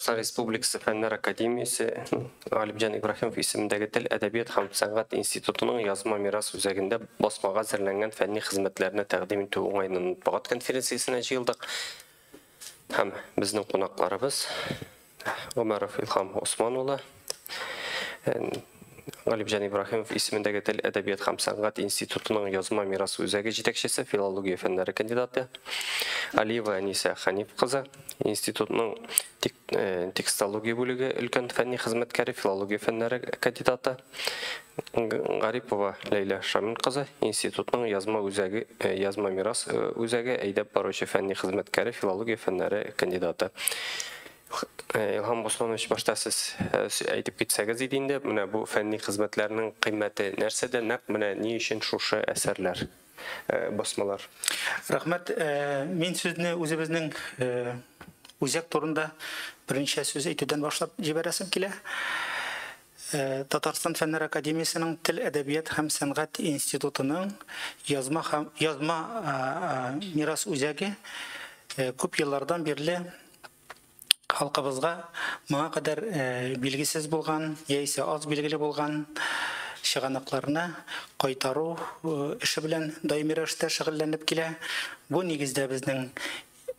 Татарстан Республикасы Фәннәр академиясе Галимҗан Ибраһимов исемендәге Тел, әдәбият һәм сәнгать институтының язма мирас үзәгендә басмага әзерләнгән фәнни хезмәтләрне тәкъдим итү уңаеннан матбугат конференциясенә җыелдык. Һәм безнең кунакларыбыз Гомәров Илһам Осман улы, Галимҗан Ибраһимов исемендәге Тел, әдәбият һәм сәнгать институтының язма мирас үзәге җитәкчесе, филология фәннәре кандидаты Алиева Әнисә Хәниф кызы, институтның текстология бүлеге өлкән фәнни хезмәткәре, филология фәннәре кандидаты Гарипова Ләйлә Шамил кызы, институтның язма үзәге, язма мирас үзәге әйдәп баручы фәнни хезмәткәре, филология фәннәре кандидаты. Илһам Госманович, башта сез әйтеп китсәгез иде инде, менә бу фәнни хезмәтләрнең кыйммәте нәрсәдә, нәкъ менә ни өчен шушы әсәрләр, басмалар? Рәхмәт. Мин сүзне үзебезнең үзәк турында берничә сүз әйтүдән башлап җибәрәсем килә. Татарстан Фәннәр академиясенең Тел, әдәбият һәм сәнгать институтының язма һәм язма мирас үзәге күп еллардан бирле халкыбызга моңа кадәр билгесез булган яисә аз билгеле булган чыганакларны кайтару эше белән даими рәвештә шөгыльләнеп килә. Бу нигездә безнең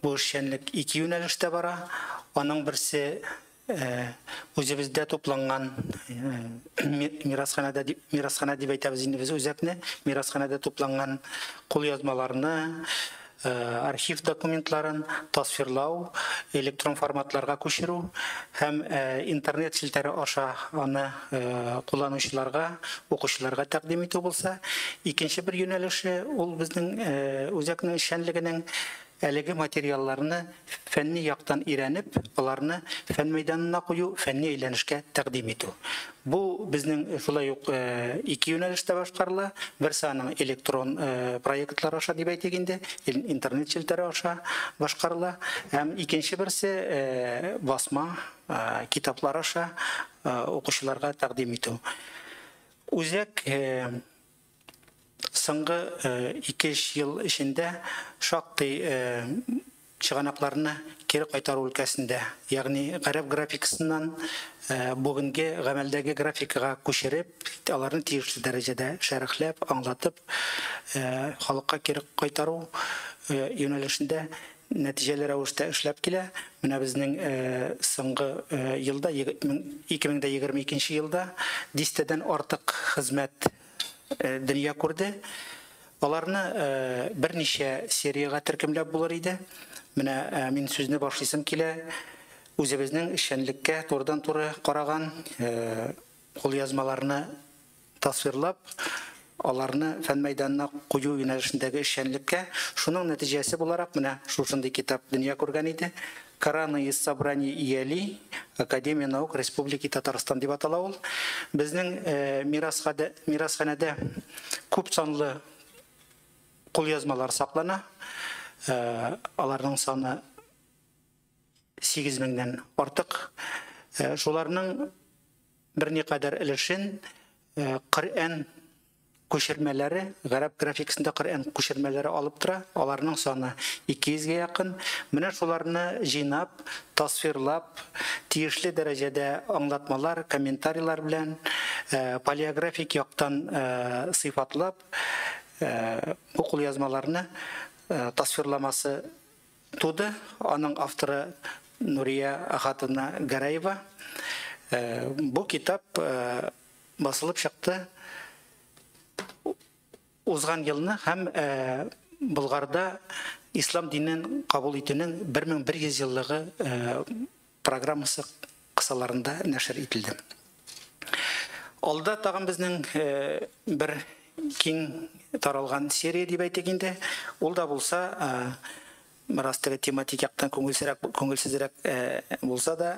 бу эшчәнлек ике юнәлештә бара. Аның берсе үзебездә тупланган мирасханәдә дип, мирасханә дип әйтәбез инде без үзәкне, мирасханәдә тупланган кулъязмаларны, архив документларын тасвирлау, электрон форматларга күчерү һәм интернет челтәре аша аны кулланучыларга, укучыларга тәкъдим итү булса, икенче бер юнәлеше ул безнең үзәкнең эшчәнлегенең әлеге материалларны фәнни яктан өйрәнеп, аларны фән мәйданына кую, фәнни әйләнешкә тәкъдим итү. Бу безнең шулай ук ике юнәлештә башкарыла. Берсе аның электрон проектлар аша дип әйтик инде, интернет челтәре аша башкарыла. Һәм икенче берсе басма китаплар аша укучыларга тәкъдим итү. Үзәк соңгы 2-3 ел эчендә шактый чыганакларны кире кайтару өлкәсендә, ягъни гарәп графикасыннан бүгенге гамәлдәге графикага күчереп, аларны тиешле дәрәҗәдә шәрехләп, аңлатып, халыкка кире кайтару юнәлешендә нәтиҗәле рәвештә эшләп килә. Менә безнең соңгы елда, 2022 елда дистәдән артык хезмәт дөнья күрде. Аларны берничә сериягә төркемләп булыр иде. Менә мин сүзне башлыйсым килә. Үзебезнең эшчәнлеккә турыдан-туры караган кулъязмаларны тасвирлап, аларны фән мәйданына кую юнәлешендәге эшчәнлеккә. Шуның нәтиҗәсе буларак менә шушындый китап дөнья күргән иде. Кораны из собраний ИЯЛИ, Академия наук Республики Татарстан дип атала ул. Безнең мирасханәдә күп санлы кулъязмалар саклана. Аларның саны 8000-дән артык. Шуларның берникадәр өлешен Коръән күчермәләре, гарәп графикасында Коръән күчермәләре алып тора. Аларның саны 200-гә якын. Менә шуларны җыйнап, тасвирлап, тиешле дәрәҗәдә аңлатмалар, комментарийлар белән палеографик яктан сыйфатлап, бу кулъязмаларны тасвирламасы туды. Аның авторы Нурия Ахатовна Гараева. Бу китап басылып чыкты узган елны һәм Болгарда ислам динен кабул итүнең 1100 еллыгы программасы кысаларында нәшер ителде. Алда тагын безнең бер киң таралган серия дип әйтик инде. Ул да булса, бераз теге тематик яктан күңелсезрәк булса да,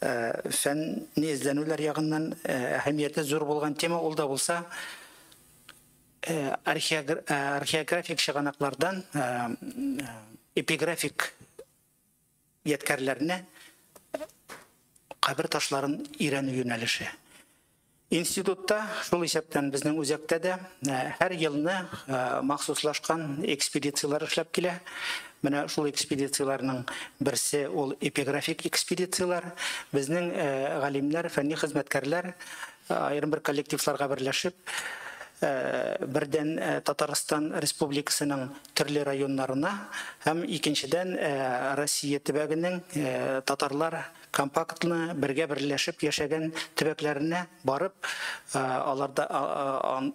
фәнни эзләнүләр ягыннан әһәмияте зур булган тема, ул да булса археографик чыганаклардан эпиграфик ядкәрләрне, кабер ташларын өйрәнү юнәлеше. Институтта, шул исәптән безнең үзәктә дә һәр елны махсуслашкан экспедицияләр эшләп килә. Менә шул экспедицияләрнең берсе ул эпиграфик экспедицияләр. Безнең галимнәр, фәнни хезмәткәрләр аерым бер коллективларга берләшеп, бердән Татарстан Республикасының төрле районнарына һәм икенчедән Россия төбәгенең татарлар компактлы бергә берләшеп яшәгән төбәкләренә барып, аларда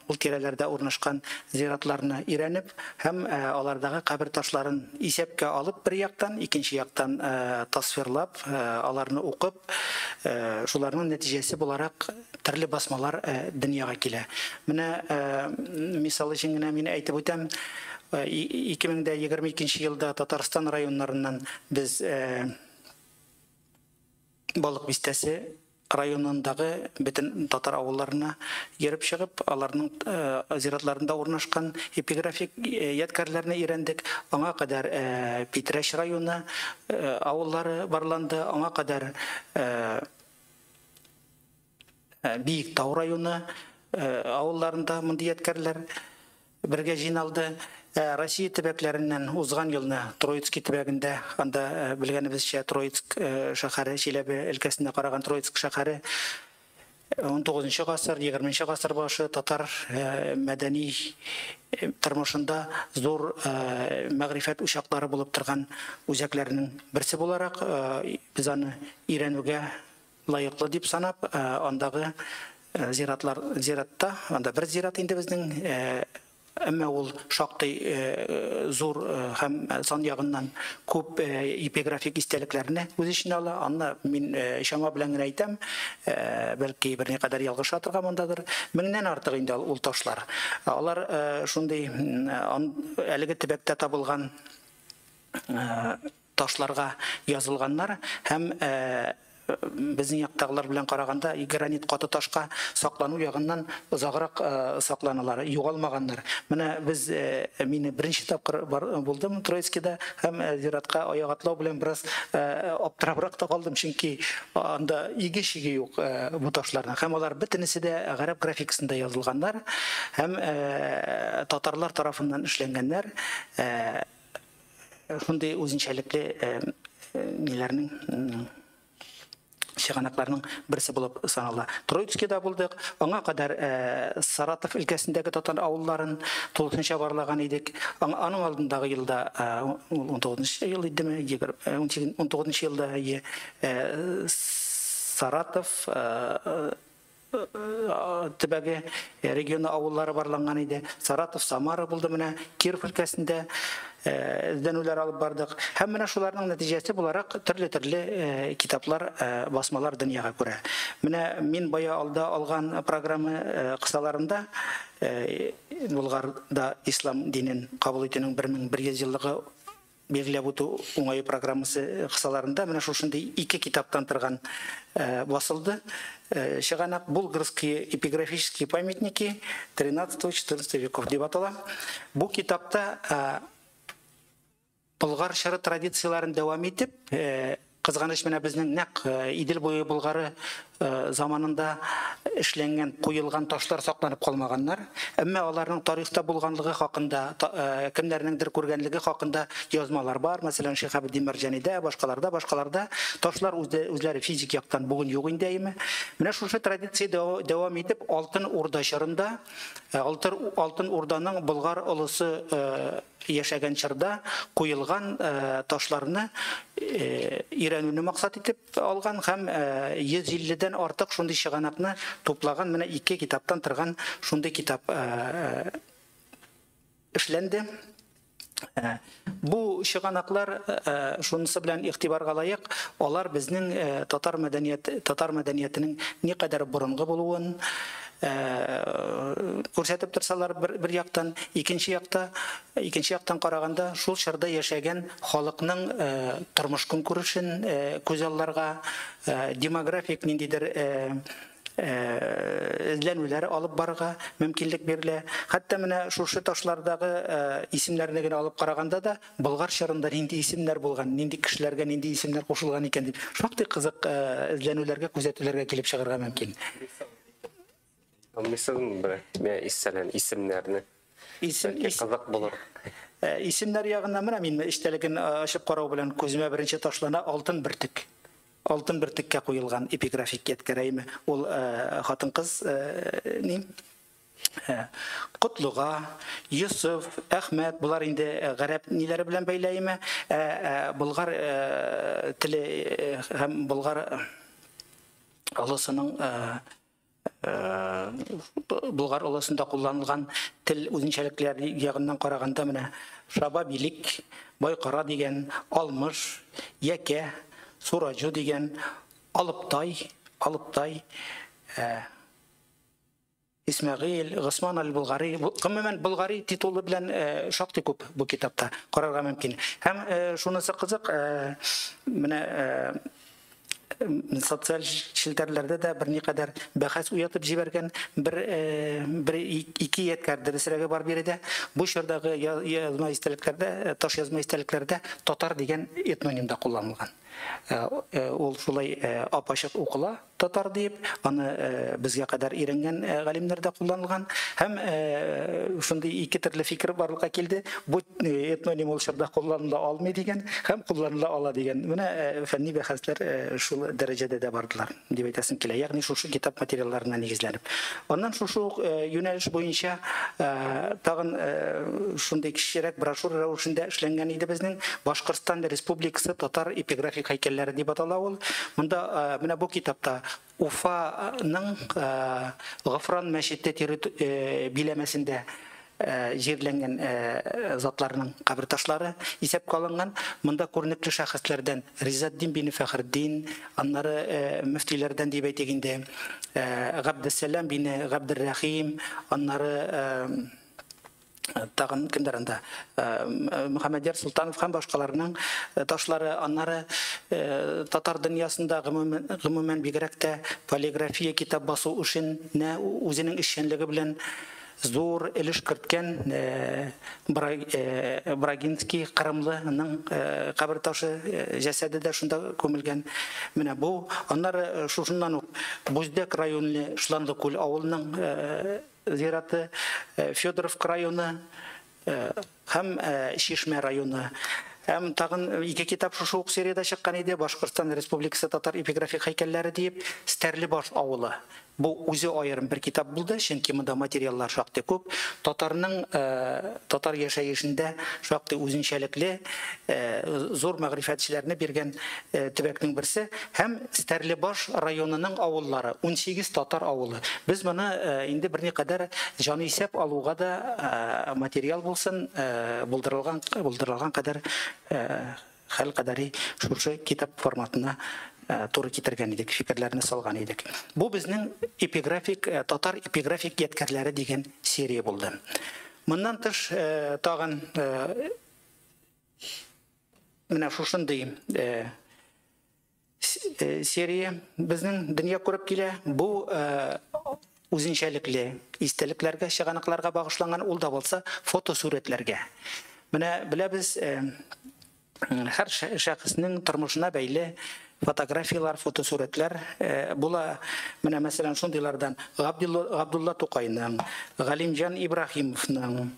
ул тирәләрдә урнашкан зиратларны өйрәнеп һәм алардагы кабер ташларын исәпкә алып бер яктан, икенче яктан тасвирлап, аларны укып, шуларның нәтиҗәсе буларак төрле басмалар дөньяга килә. Менә мисал өчен генә мин әйтеп үтәм, 2022 елда Татарстан районнарыннан без Балык Бистәсе районындагы бөтен татар авылларына йөреп чыгып, аларның зиратларында урнашкан эпиграфик ядкәрләрне өйрәндек. Аңа кадәр Питрәч районы авыллары барланды, аңа кадәр Биектау районы авылларында мондый ядкәрләр бергә җыйналды. Россия төбәкләреннән узган елны Троицкий төбәгендә, анда белгәнебезчә Троицк шәһәре, Чиләбе өлкәсенә караган Троицк шәһәре 19 гасыр, 20 гасыр башы татар мәдәни тормышында зур мәгърифәт учаклары булып торган үзәкләрнең берсе буларак без аны өйрәнүгә лаеклы дип санап, андагы зиратлар, зиратта, анда бер зират инде безнең, әмма ул шактый зур һәм сан ягыннан күп эпиграфик истәлекләрне үз эченә ала. Аны мин чама белән генә әйтәм, бәлки берникадәр ялгыша торганмындадыр. Меңнән артык инде ул ташлар. Алар шундый әлеге төбәктә табылган ташларга язылганнар һәм безнең яктагылар белән караганда гранит каты ташка саклану ягыннан озаграк сакланалар, югалмаганнар. Менә без мине беренче тапкыр булдым Троицкида һәм зиратка аяк атлау белән бераз аптырабрак та калдым, чөнки анда иге-чиге юк бу ташларның. Һәм алар бөтенесе дә гарәп графикасында язылганнар һәм татарлар тарафыннан эшләнгәннәр. Шундый үзенчәлекле ниләрнең чыганакларның берсе булып санала. Троицкида булдык. Аңа кадәр Саратов өлкәсендәге татар авылларын тулысынча барлаган идек. Аның алдындагы елда, 19 ел идеме, 19 елда Саратов төбәге регионы авыллары барланган иде. Саратов, Самара булды, менә Киров өлкәсендә эзләнүләр алып бардык. Һәм менә шуларның нәтиҗәсе буларак төрле-төрле китаплар, басмалар дөньяга күрә. Менә мин бая алда алган программа кысаларында Булгарда ислам динен кабул итүнең 1100 еллыгы билгеләп үтү уңае программасы кысаларында менә шушындый ике китаптан торган басылды. Чыганак «Булгарские эпиграфические памятники 13-14 веков» дип атала. Бу китапта Болгар чоры традицияләрен дәвам итеп, кызганыч, менә безнең нәкъ Идел буе Болгары заманында эшләнгән, куелган ташлар сакланып калмаганнар. Әмма аларның тарихта булганлыгы хакында, кемнәрнеңдер күргәнлеге хакында язмалар бар. Мәсәлән, Шиһабетдин Мәрҗанидә, башкаларда, башкаларда ташлар үзләре физик яктан бүген юк инде әйме. Менә шушы традиция дәвам итеп, Алтын Урда чорында, Алтын Урданың Болгар олысы яшәгән чорда куелган ташларны өйрәнүне максат итеп алган һәм 150-дән артык шундый чыганакны туплаган менә ике китаптан торган шундый китап эшләнде. Бу чыганаклар шунысы белән игътибарга лаек, алар безнең татар мәдәниятенең никадәр борынгы булуын күрсәтеп торсалар бер яктан, икенче яктан караганда шул чорда яшәгән халыкның тормыш көнкүрешен күзалларга, демографик ниндидер эзләнүләр алып барырга мөмкинлек бирелә. Хәтта менә шушы ташлардагы исемнәрне генә алып караганда да Болгар чорында нинди исемнәр булган, нинди кешеләргә нинди исемнәр кушылган икән дип шактый кызык эзләнүләргә, күзәтүләргә килеп чыгарга мөмкин. Аңлыйсызмы бер мәсәлән исемнәрне? Исем кызык булыр. Исемнәр ягыннан менә мин эчтәлеген ачып карау белән күземә беренче ташлана алтын бөртек. Алтын бөртеккә куелган эпиграфик ядкәрәйме? Ул хатын-кыз ни? Котлыга, Йосыф, Әхмәт, булар инде гарәп ниләре белән бәйләйме? Болгар теле һәм болгар олысының Болгар олысында кулланылган тел үзенчәлекләре ягыннан караганда менә Шаба Билик, Байкара дигән, Алмыш, Якә, Сураҗу дигән, Алыптай, Алыптай, Исмәгыйль, Госман аль-Болгари, гомумән Болгари титулы белән шактый күп бу китапта карарга мөмкин. Һәм шунысы кызык, менә социаль челтәрләрдә дә берникадәр бәхәс уятып җибәргән бер ике ядкәр дөресрәге бар биредә. Бу чордагы язма истәлекләрдә, таш язма истәлекләрдә татар дигән этноним да кулланылган. Ул шулай ап-ачык укыла татар дип, аны безгә кадәр өйрәнгән галимнәр дә кулланылган. Һәм шундый ике төрле фикер барлыкка килде. Бу этноним ул чорда кулланыла алмый дигән һәм кулланыла ала дигән. Менә фәнни бәхәсләр шул дәрәҗәдә дә бардылар дип әйтәсем килә. Ягъни шушы китап материалларына нигезләнеп. Аннан шушы ук юнәлеш буенча тагын шундый кечерәк брошюра рәвешендә эшләнгән иде безнең Башкортстан Республикасы татар эпиграфик һәйкәлләре дип атала ул. Монда менә бу китапта Уфаның Гафран мәчете биләмәсендә җирләнгән затларның кабер ташлары исәпкә алынган. Монда күренекле шәхесләрдән Ризатдин бин Фәхретдин, аннары мөфтиләрдән дип әйтик инде, Габдессәлам бин Габдеррәхим, аннары тагын кемдер анда, Мөхәммәдьяр Султанов һәм башкаларның ташлары, аннары татар дөньясында гомумән бигрәк тә полиграфия китап басу эшенә үзенең эшчәнлеге белән зур өлеш керткән Брагинский Кырымлының кабер ташы җәсәде дә шунда күмелгән. Менә бу, аннары шушыннан ук Буздәк районы Шланлы күл авылының зираты, Федоровка районы һәм Чишмә районы. Һәм тагын ике китап шушы ук сериядә чыккан иде, Башкортстан Республикасы татар эпиграфик һәйкәлләре диеп, Стәрлебаш авылы. Бу үзе аерым бер китап булды, чөнки монда материаллар шактый күп. Татарның татар яшәешендә шактый үзенчәлекле зур мәгърифәтчеләрне биргән төбәкнең берсе һәм Стәрлебаш районының авыллары, 18 татар авылы. Без моны инде берникадәр җанисәп алуга да материал булсын, булдырылган кадәр хәл кадәри шушы китап форматына туры китергән идек, фикерләрне салган идек. Бу безнең эпиграфик, татар эпиграфик ядкәрләре дигән серия булды. Моннан тыш тагын менә шушындый серия безнең дөнья күреп килә. Бу үзенчәлекле истәлекләргә, чыганакларга багышланган, ул да булса фотосурәтләргә. Менә беләбез, һәр шәхеснең тормышына бәйле фотографиялар, фотосурәтләр була. Менә мәсәлән шундыйлардан Габдулла Тукайның, Галимҗан Ибраһимовның,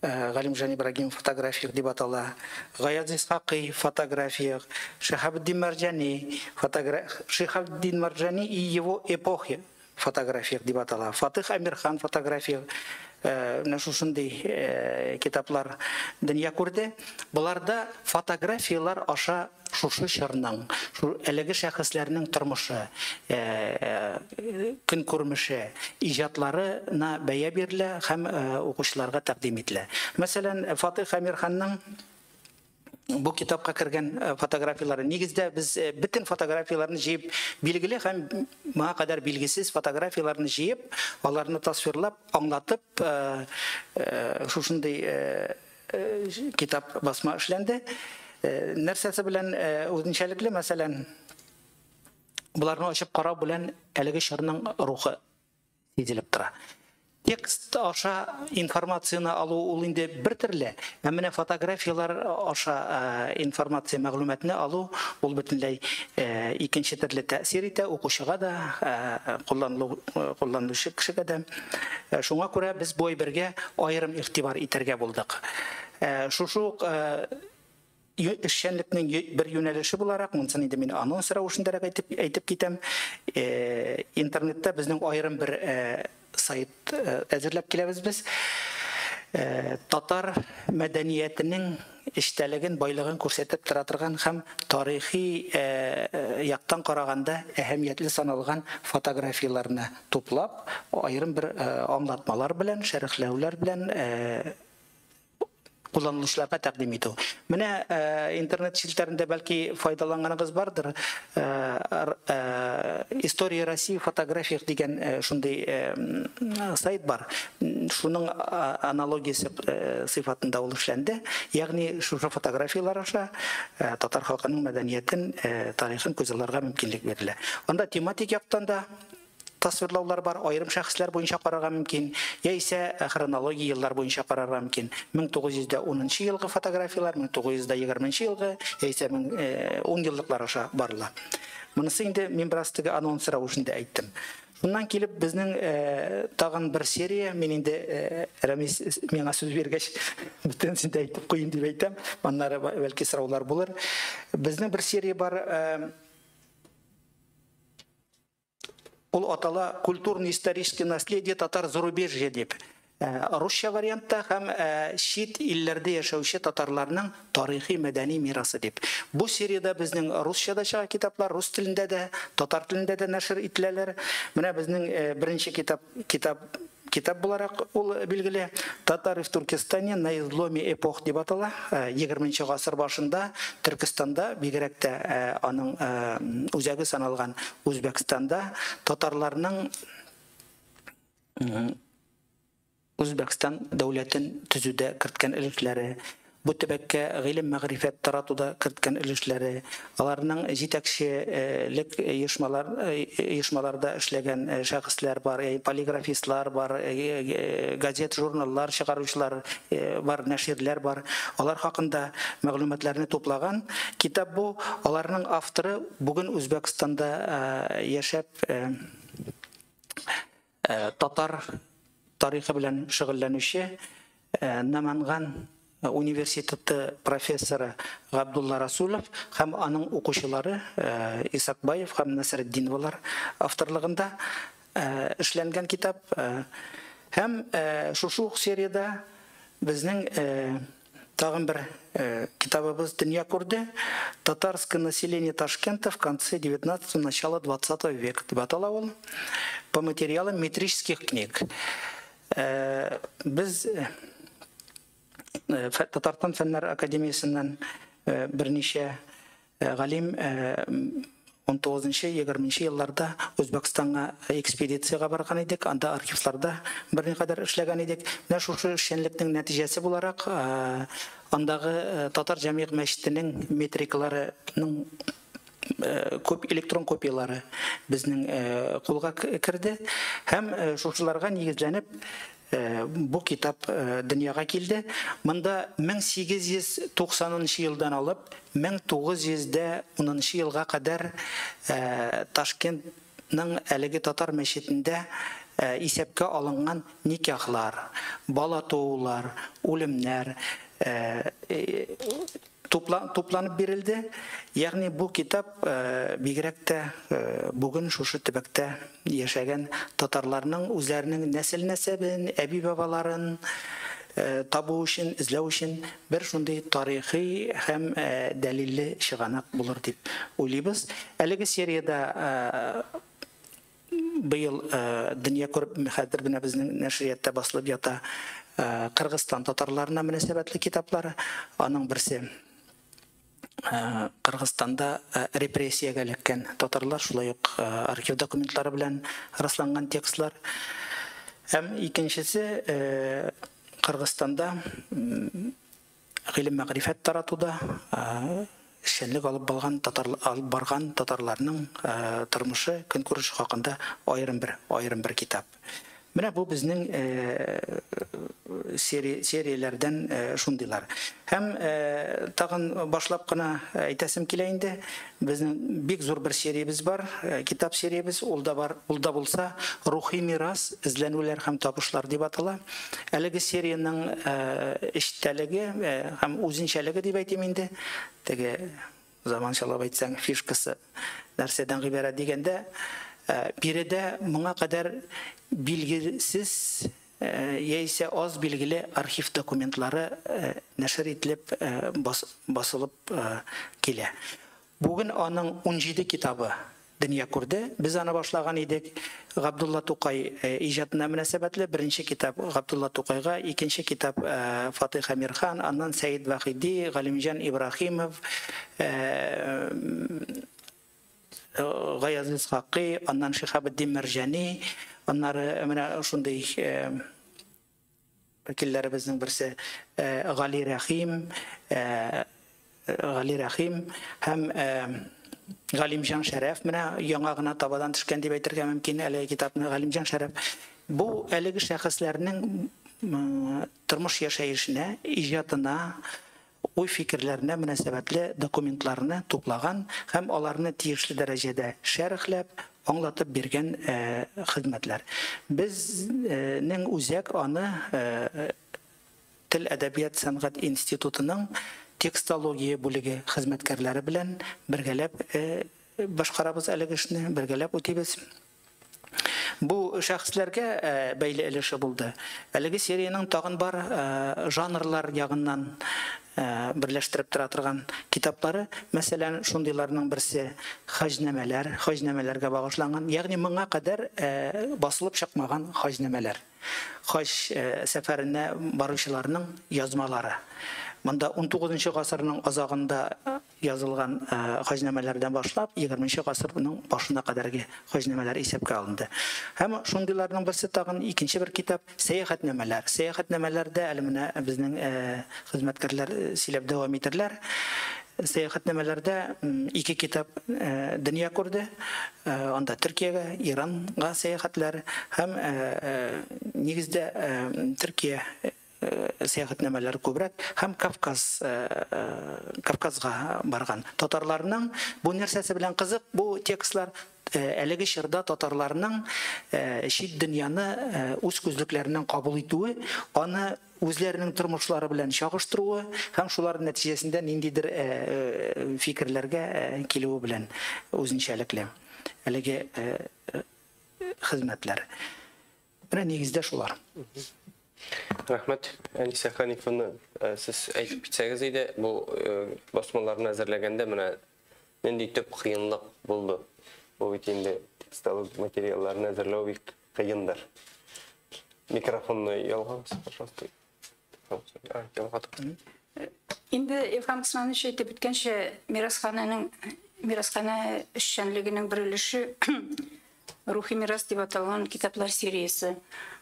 Галимҗан Ибраһимов фотография дип атала, Гаяз Исхакый фотография, Шиһабетдин Мәрҗани фотография, Шиһабетдин Мәрҗани и его эпохи фотография дип атала, Фатих Әмирхан фотография. Менә шушындый китаплар дөнья күрде. Буларда фотографиялар аша шушы чорның, әлеге шәхесләрнең тормышы, көн күрмеше, иҗатларына бәя бирелә һәм укучыларга тәкъдим ителә. Мәсәлән, Фатих Әмирханның бу китапка кергән фотографиялары, нигездә без бөтен фотографияларны җыеп, билгеле һәм моңа кадәр билгесез фотографияларны җыеп, аларны тасвирлап, аңлатып, шушындый китап басма эшләнде. Нәрсәсе белән үзенчәлекле, мәсәлән, буларны ачып карау белән әлеге чорның рухы сизелеп тора. Текст аша информацияны алу ул инде бер төрле, ә менә фотографиялар аша информация мәгълүматны алу ул бөтенләй икенче төрле тәэсир итә укучыга да, кулланылучы кешегә дә. Шуңа күрә без бу әйбергә аерым игътибар итәргә булдык. Шушы ук эшчәнлекнең бер юнәлеше буларак, монысын инде мин анонс рәвешендәрәк әйтеп китәм, интернетта безнең аерым бер сайт әзерләп киләбез без. Татар мәдәниятенең эчтәлеген, байлыгын күрсәтеп тора торган һәм тарихи яктан караганда әһәмиятле саналган фотографияләрне туплап, аерым бер аңлатмалар белән, шәрехләүләр белән кулланылучыларга тәкъдим итү. Менә интернет челтәрендә бәлки файдаланганыгыз бардыр. История России фотографиях дигән шундый сайт бар. Шуның аналогиясе сыйфатында ул эшләнде. Ягъни шушы фотографиялар аша татар халкының мәдәниятен, тарихын күзалларга мөмкинлек бирелә. Анда тематик яктан да тасвирлаулар бар, аерым шәхесләр буенча карарга мөмкин, яисә хронология еллар буенча карарга мөмкин. 1910 елгы фотографиялар, 1920 елгы, яисә 10 еллыклар аша барыла. Монысы инде мин бераз теге анонс рәвешендә әйттем. Шуннан килеп безнең тагын бер серия, мин инде Рәмис миңа сүз биргәч, бөтенесен дә әйтеп куйын дип әйтәм, аннары бәлки сораулар булыр. Безнең бер серия бар, ул атала «Культурно-историческое наследие татар зарубежья» дип. Русча вариантта һәм чит илләрдә яшәүче татарларның тарихи мәдәни мирасы дип. Бу сериядә безнең русча да чыга китаплар, рус телендә дә, татар телендә дә нәшер ителәләр. Менә безнең беренче китап буларак ул билгеле «Татары в Туркестане на изломе эпох» дип атала. 20 гасыр башында Төркестанда, бигрәк тә аның үзәге саналган Үзбәкстанда татарларның Үзбәкстан дәүләтен төзүдә керткән өлешләре, бу төбәккә гыйлем мәгърифәт таратуда керткән өлешләре, аларның җитәкчелек оешмаларда эшләгән шәхесләр бар, полиграфистлар бар, газет, журналлар чыгаручылар бар, нәширләр бар. Алар хакында мәгълүматларны туплаган китап бу. Аларның авторы бүген Үзбәкстанда яшәп татар тарихы белән шөгыльләнүче Наманган университеты профессоры Габдулла Расулов һәм аның укучылары Исакбаев һәм Насретдиновалар авторлыгында эшләнгән китап. Һәм шушы ук сериядә безнең тагын бер китабыбыз дөнья күрде. «Татарское население Ташкента в конце 19-го, начало 20 века» дип атала ул, по материалам метрических книг. Без Татарстан Фәннәр академиясеннән берничә галим 19-20 елларда Үзбәкстанга экспедициягә барган идек, анда архивларда берникадәр эшләгән идек. Менә шушы эшчәнлекнең нәтиҗәсе буларак, андагы татар җәмигъ мәчетенең метрикаларының күп электрон копиялары безнең кулга керде һәм шушыларга нигезләнеп бу китап дөньяга килде. Монда 1890 елдан алып 1910 елга кадәр Ташкентның әлеге татар мәчетендә исәпкә алынган никахлар, бала туулар, үлемнәр тупланып бирелде. Ягъни бу китап бигрәк тә бүген шушы төбәктә яшәгән татарларның үзләренең нәсел-нәсәбен, әби-бабаларын табу өчен, эзләү өчен бер шундый тарихи һәм дәлилле чыганак булыр дип уйлыйбыз. Әлеге сериядә быел дөнья күреп, хәзер менә безнең нәшриятта басылып ята Кыргызстан татарларына мөнәсәбәтле китаплар. Аның берсе Кыргызстанда репрессиягә эләккән татарлар, шулай ук архив документлары белән расланган текстлар. Һәм икенчесе Кыргызстанда гыйлем мәгърифәт таратуда эшчәнлек алып барган татарларның тормышы, көнкүреше хакында аерым бер китап. Менә бу безнең серияләрдән шундыйлар. Һәм тагын башлап кына әйтәсем килә инде, безнең бик зур бер сериябез бар, китап сериябез, ул да бар, ул да булса Рухи мирас, эзләнүләр һәм табышлар дип атала. Әлеге сериянең эчтәлеге һәм үзенчәлеге дип әйтим инде, теге заманчалап әйтсәң, фишкасы нәрсәдән гыйбарәт дигәндә, биредә моңа кадәр билгесез яисә аз билгеле архив документлары нәшер ителеп басылып килә. Бүген аның 17 китабы дөнья күрде. Без аны башлаган идек. Габдулла Тукай иҗатына мөнәсәбәтле беренче китап Габдулла Тукайга, икенче китап Фатих Әмирхан, аннан Сәид Вахиди, Галимҗан Ибраһимов, Гаяз Исхакый, аннан Шиһабетдин Мәрҗани, аннары менә шундый вәкилләребезнең берсе Гали Рәхим, Гали Рәхим һәм Галимҗан Шәрәф, менә яңа гына табадан төшкән дип әйтергә мөмкин әлеге китапны Галимҗан Шәрәф. Бу әлеге шәхесләрнең тормыш яшәешенә, иҗатына, уй фикерләренә мөнәсәбәтле документларны туплаган һәм аларны тиешле дәрәҗәдә шәрехләп, аңлатып биргән хезмәтләр. Безнең үзәк аны Тел, әдәбият, сәнгать институтының текстология бүлеге хезмәткәрләре белән бергәләп башкарабыз әлеге эшне, бергәләп үтибез. Бу шәхесләргә бәйле өлеше булды. Әлеге сериянең тагын бар жанрлар ягыннан берләштереп тора торган китаплары, мәсәлән, шундыйларның берсе хаҗнамәләр, хаҗнамәләргә багышланган, ягъни моңа кадәр басылып чыкмаган хаҗнамәләр. Хаҗ сәфәренә баручыларның язмалары. Монда 19 гасырның азагында язылган хаҗнамәләрдән башлап 20 гасырның башына кадәрге хаҗнамәләр исәпкә алынды. Һәм шундыйларның берсе тагын икенче бер китап сәяхәтнамәләр. Сәяхәтнамәләрдә әле менә безнең хезмәткәрләр сөйләп дәвам итәрләр. Сәяхәтнамәләрдә ике китап дөнья күрде. Анда Төркиягә, Иранга сәяхәтләр һәм нигездә Төркия сәяхәтнамәләр күбрәк һәм Кавказга барган татарларның бу нәрсәсе белән кызык, бу текстлар әлеге чорда татарларның чит дөньяны үз күзлекләреннән кабул итүе, аны үзләренең тормышлары белән чагыштыруы һәм шулар нәтиҗәсендә ниндидер фикерләргә килүе белән үзенчәлекле әлеге хезмәтләр. Менә нигездә шулар. Рәхмәт, Әнисә Ханифовна, сез әйтеп китсәгез иде, бу басмаларны әзерләгәндә менә нинди төп кыенлык булды? Бу бит инде текстологик материалларны әзерләү бик кыендыр. Микрофонны ялгагыз, пожалуйста. Ялгадык. Инде Илһам Усманович әйтеп үткәнчә, мирасхана эшчәнлегенең бер өлеше Рухи мирас дип аталган китаплар сериясе.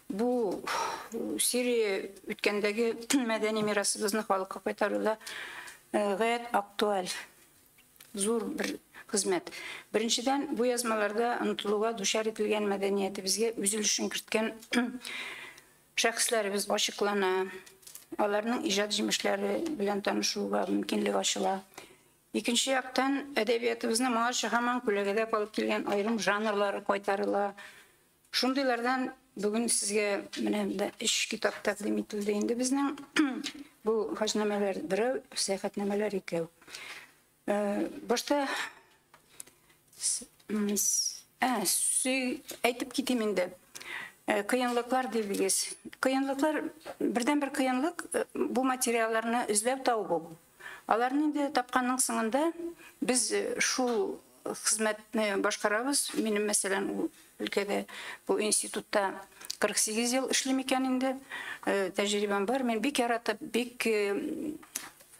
Бу серия үткәндәге мәдәни мирасыбызны халыкка кайтаруда гаять актуаль, зур бер хезмәт. Беренчедән, бу язмаларда онытылуга дучар ителгән мәдәниятебезгә үз өлешен керткән шәхесләребез ачыклана, аларның иҗат җимешләре белән танышуга мөмкинлек ачыла. Икенче яктан, әдәбиятыбызны моңарчы һаман күләгәдә калып килгән аерым жанрлары кайтарыла. Шундыйлардан бүген сезгә менә монда өч китап тәкъдим ителде инде безнең. Бу хаҗнамәләр берәү, сәяхәтнамәләр икәү. Башта әйтеп китим инде. Кыенлыклар дибез. Кыенлыклар, бердән-бер кыенлык бу материалларны эзләү табу. Аларны инде тапканның соңында без шул хезмәтне башкарабыз. Минем, мәсәлән, ул өлкәдә, бу институтта 48 ел эшлим икән инде. Тәҗрибәм бар. Мин бик яратып, бик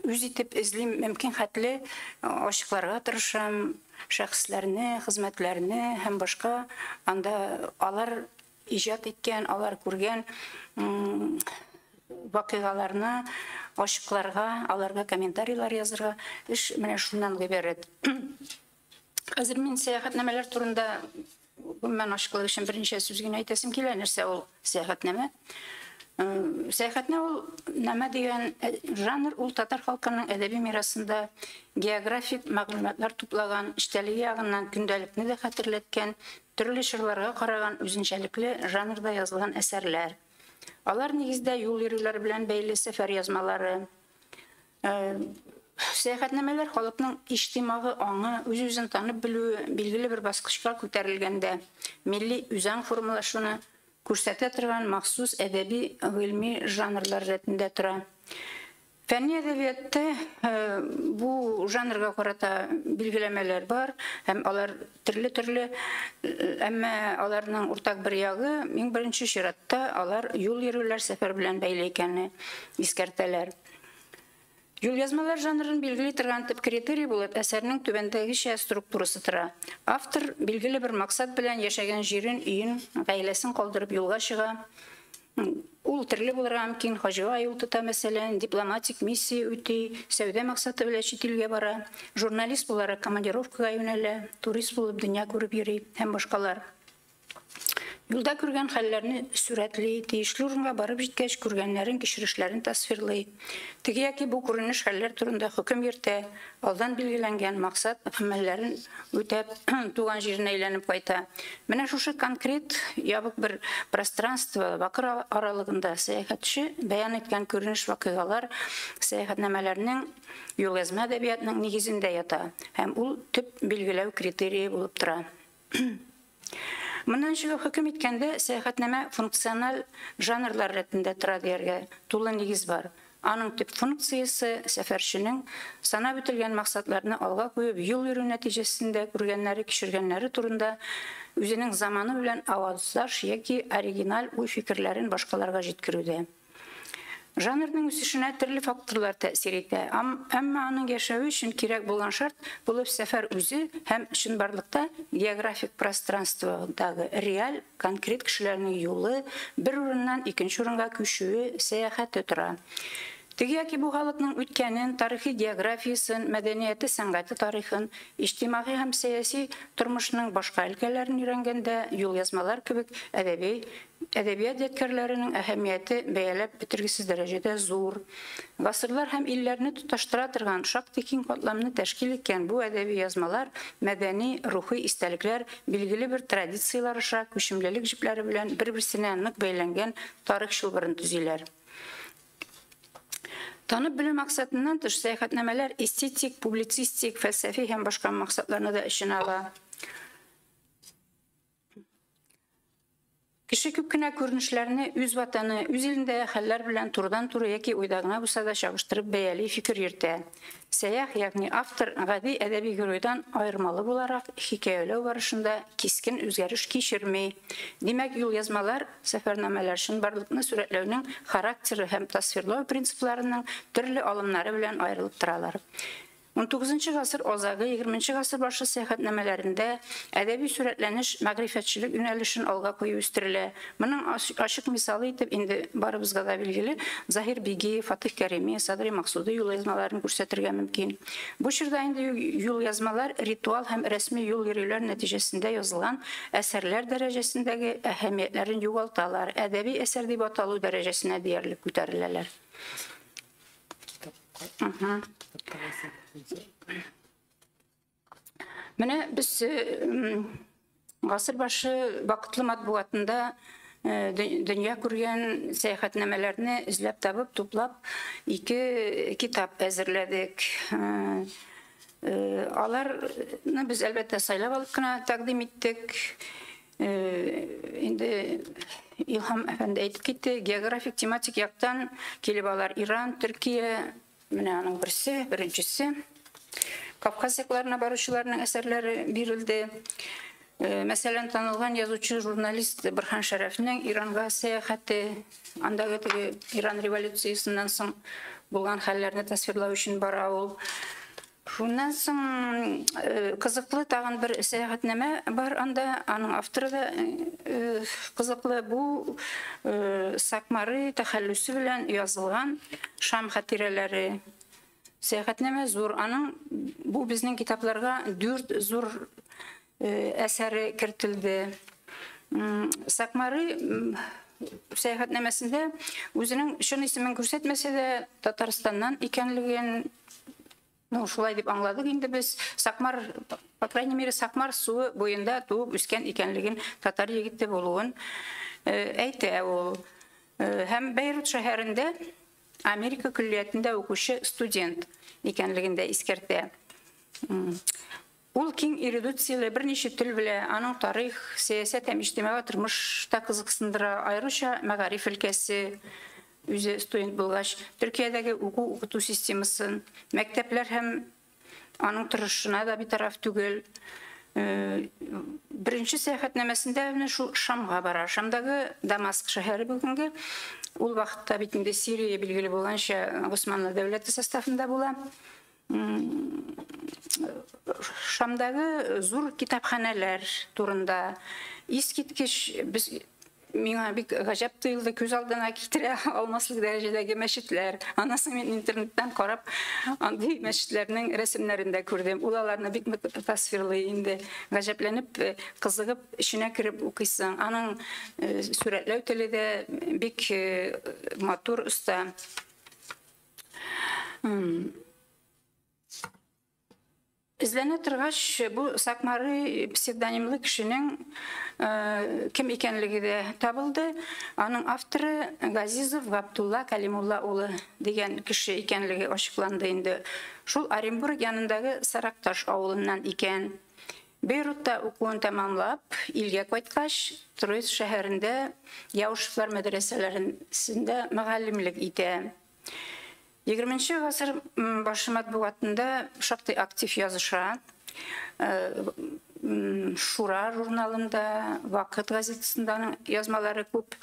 үз итеп эзлим, мөмкин хәтле ачыкларга тырышам шәхесләрне, хезмәтләрне һәм башка. Анда алар иҗат иткән, алар күргән вакыйгаларны ачыкларга, аларга комментарийлар язырга. Эш менә шуннан гыйбарәт. Хәзер мин сәяхәтнамәләр турында Гомумән, ачыклык өчен берничә сүз генә әйтәсем килә. Нәрсә ул сәяхәтнамә? Сәяхәтнамә ул нәмә дигән жанр, ул татар халкының әдәби мирасында географик мәгълүматлар туплаган, эчтәлеге ягыннан көндәлекне дә хәтерләткән, төрле чорларга караган үзенчәлекле жанрда язылган әсәрләр. Алар нигездә юл йөрүләр белән бәйле сәфәр язмалары. Сәяхәтнамәләр халыкның иҗтимагый аңы, үз-үзен танып белүе билгеле бер баскычка күтәрелгәндә милли үзаң формалашуны күрсәтә торган махсус әдәби гыйльми жанрлар рәтендә тора. Фәнни әдәбиятта бу жанрга карата билгеләмәләр бар, һәм алар төрле-төрле, әмма аларның уртак бер ягы, иң беренче чиратта алар юл йөрүләр, сәфәр белән бәйле икәнне искәртәләр. Юлъязмалар жанрын билгели торган төп критерий булып әсәрнең түбәндәгечә структурасы тора. Автор билгеле бер максат белән яшәгән җирен, өен, гаиләсен калдырып юлга чыга. Ул төрле булырга мөмкин, хаҗига юл тота, мәсәлән, дипломатик миссия үти, сәүдә максаты белән чит илгә бара, журналист буларак командировкага юнәлә, турист булып дөнья күреп йөри һәм башкалар. Юлда күргән хәлләрне сурәтли, тиешле урынга барып җиткәч күргәннәрен, кичерешләрен тасвирлый. Теге яки бу күренеш хәлләр турында хөкем йөртә, алдан билгеләнгән максат гамәлләрен үтәп, туган җиренә әйләнеп кайта. Менә шушы конкрет ябык бер пространство, вакыт аралыгында сәяхәтче бәян иткән күренеш вакыйгалар сәяхәтнамәләрнең, юлъязма әдәбиятның нигезендә ята һәм ул төп билгеләү критерие булып тора. Моннан чыгып хөкем иткәндә, сәяхәтнамә функциональ жанрлар рәтендә тора дияргә тулы нигез бар. Аның төп функциясе сәфәрченең санап үтелгән максатларны алга куеп, юл йөрү нәтиҗәсендә күргәннәре, кичергәннәре турында үзенең заманы белән аваздаш яки оригиналь уй-фикерләрен башкаларга җиткерүдә. Жанрның үсешенә төрле факторлар тәэсир итә, әмма аның яшәве өчен кирәк булган шарт булып сәфәр үзе һәм чынбарлыкта географик пространстводагы реаль, конкрет кешеләрнең юлы, бер урыннан икенче урынга күчүе, сәяхәте тора. Теге яки бу халыкның үткәнен, тарихи географиясен, мәдәнияте, сәнгате тарихын, иҗтимагый һәм сәяси тормышның башка өлкәләрен өйрәнгәндә юлъязмалар кебек әдәби әдәбият ядкәрләренең әһәмияте бәяләп бетергесез дәрәҗәдә зур. Гасырлар һәм илләрне тоташтыра торган шактый киң катламны тәшкил иткән бу әдәби язмалар, мәдәни, рухи истәлекләр билгеле бер традицияләр аша күчемлелек җепләре белән бер-берсенә нык бәйләнгән тарих чылбырын төзиләр. Танып белү максатыннан тыш сәяхәтнамәләр эстетик, публицистик, фәлсәфи һәм башка максатларны да эченә ала. Кеше күп кенә күренешләрне үз ватаны, үз илендәге хәлләр белән турыдан-туры яки уйда гына булса да чагыштырып бәяли, фикер йөртә. Сәях, ягъни автор, гади әдәби геройдан аермалы буларак, хикәяләү барышында кискен үзгәреш кичерми. Димәк, юлъязмалар, сәфәрнамәләр чынбарлыкны сурәтләүнең характеры һәм тасвирлау принципларының төрле алымнары белән аерылып торалар. 19 гасыр азагы, 20 гасыр башы сәяхәтнамәләрендә әдәби сурәтләнеш мәгърифәтчелек юнәлешен алга кую үстерелә. Моның ачык мисалы итеп инде барыбызга да билгеле Заһир Бигиев, Фатих Кәрими, Садри Максуди юлъязмаларын күрсәтергә мөмкин. Бу чорда инде юлъязмалар ритуал һәм рәсми юл йөрүләр нәтиҗәсендә язылган әсәрләр дәрәҗәсендәге әһәмиятләрен югалталар, әдәби әсәр дип аталу дәрәҗәсенә диярлек күтәреләләр. Менә без гасыр башы вакытлы матбугатында дөнья күргән сәяхәтнамәләрне эзләп табып, туплап, ике китап әзерләдек. Аларны без әлбәттә сайлап алып кына тәкъдим иттек. Инде Илһам әфәнде әйтеп китте, географик тематик яктан килеп алар Иран, Төркия, менә аның берсе, беренчесе. Кавказ якларына баручыларның әсәрләре бирелде. Мәсәлән, танылган язучы, журналист Борһан Шәрәфнең Иранга сәяхәте, андагы теге Иран революциясеннән соң булган хәлләрне тасвирлау өчен бара ул. Шуннан соң кызыклы тагын бер сәяхәтнамә бар анда, аның авторы да кызыклы. Бу Сакмары тәхәллүсе белән язылган Шам хатирәләре. Сәяхәтнамә зур. Аның бу безнең китапларга 4 зур әсәре кертелде. Сакмары сәяхәтнамәсендә үзенең чын исемен күрсәтмәсә дә Татарстаннан икәнлеген, ну, шулай дип аңладык инде без. Сакмар, по крайней мере, Сакмар суы буенда туып үскән икәнлеген, татар егете булуын әйтә ул. Һәм Бейрут шәһәрендә Америка көллиятендә укучы студент икәнлеген дә искәртә. Ул киң эрудицияле, берничә тел белә, аның тарих, сәясәт һәм иҗтимагый тормыш та кызыксындыра, аеруча мәгариф өлкәсе, үзе студент булгач, Төркиядәге уку-укыту системасын, мәктәпләр һәм аның торышына да битараф түгел. Беренче сәяхәтнамәсендә менә шул Шамга бара. Шамдагы Дамаск шәһәре бүгенге. Ул вакытта бит инде Сирия билгеле булганча Госманлы дәүләте составында була. Шамдагы зур китапханәләр турында искиткеч, без миңа бик гаҗәп тоелды, күз алдына китерә алмаслык дәрәҗәдәге мәчетләр. Аннан соң мин интернеттан карап, андый мәчетләрнең рәсемнәрен дә күрдем. Ул аларны бик нык тасвирлый инде. Гаҗәпләнеп, кызыгып, эченә кереп укыйсың. Аның сурәтләү теле дә бик матур, оста. Эзләнә торгач, бу Сакмары псевдонимлы кешенең кем икәнлеге дә табылды. Аның авторы Газизов Габдулла Калимулла улы дигән кеше икәнлеге ачыкланды инде. Шул Оренбург янындагы Саракташ авылыннан икән. Бейрутта укуын тәмамлап, илгә кайткач, Троицк шәһәрендә Яушевлар мәдрәсәләрендә мөгаллимлек итә. 20 гасыр башы матбугатында шактый актив языша. Шура журналында, Вакыт газетасында аның язмалары күп.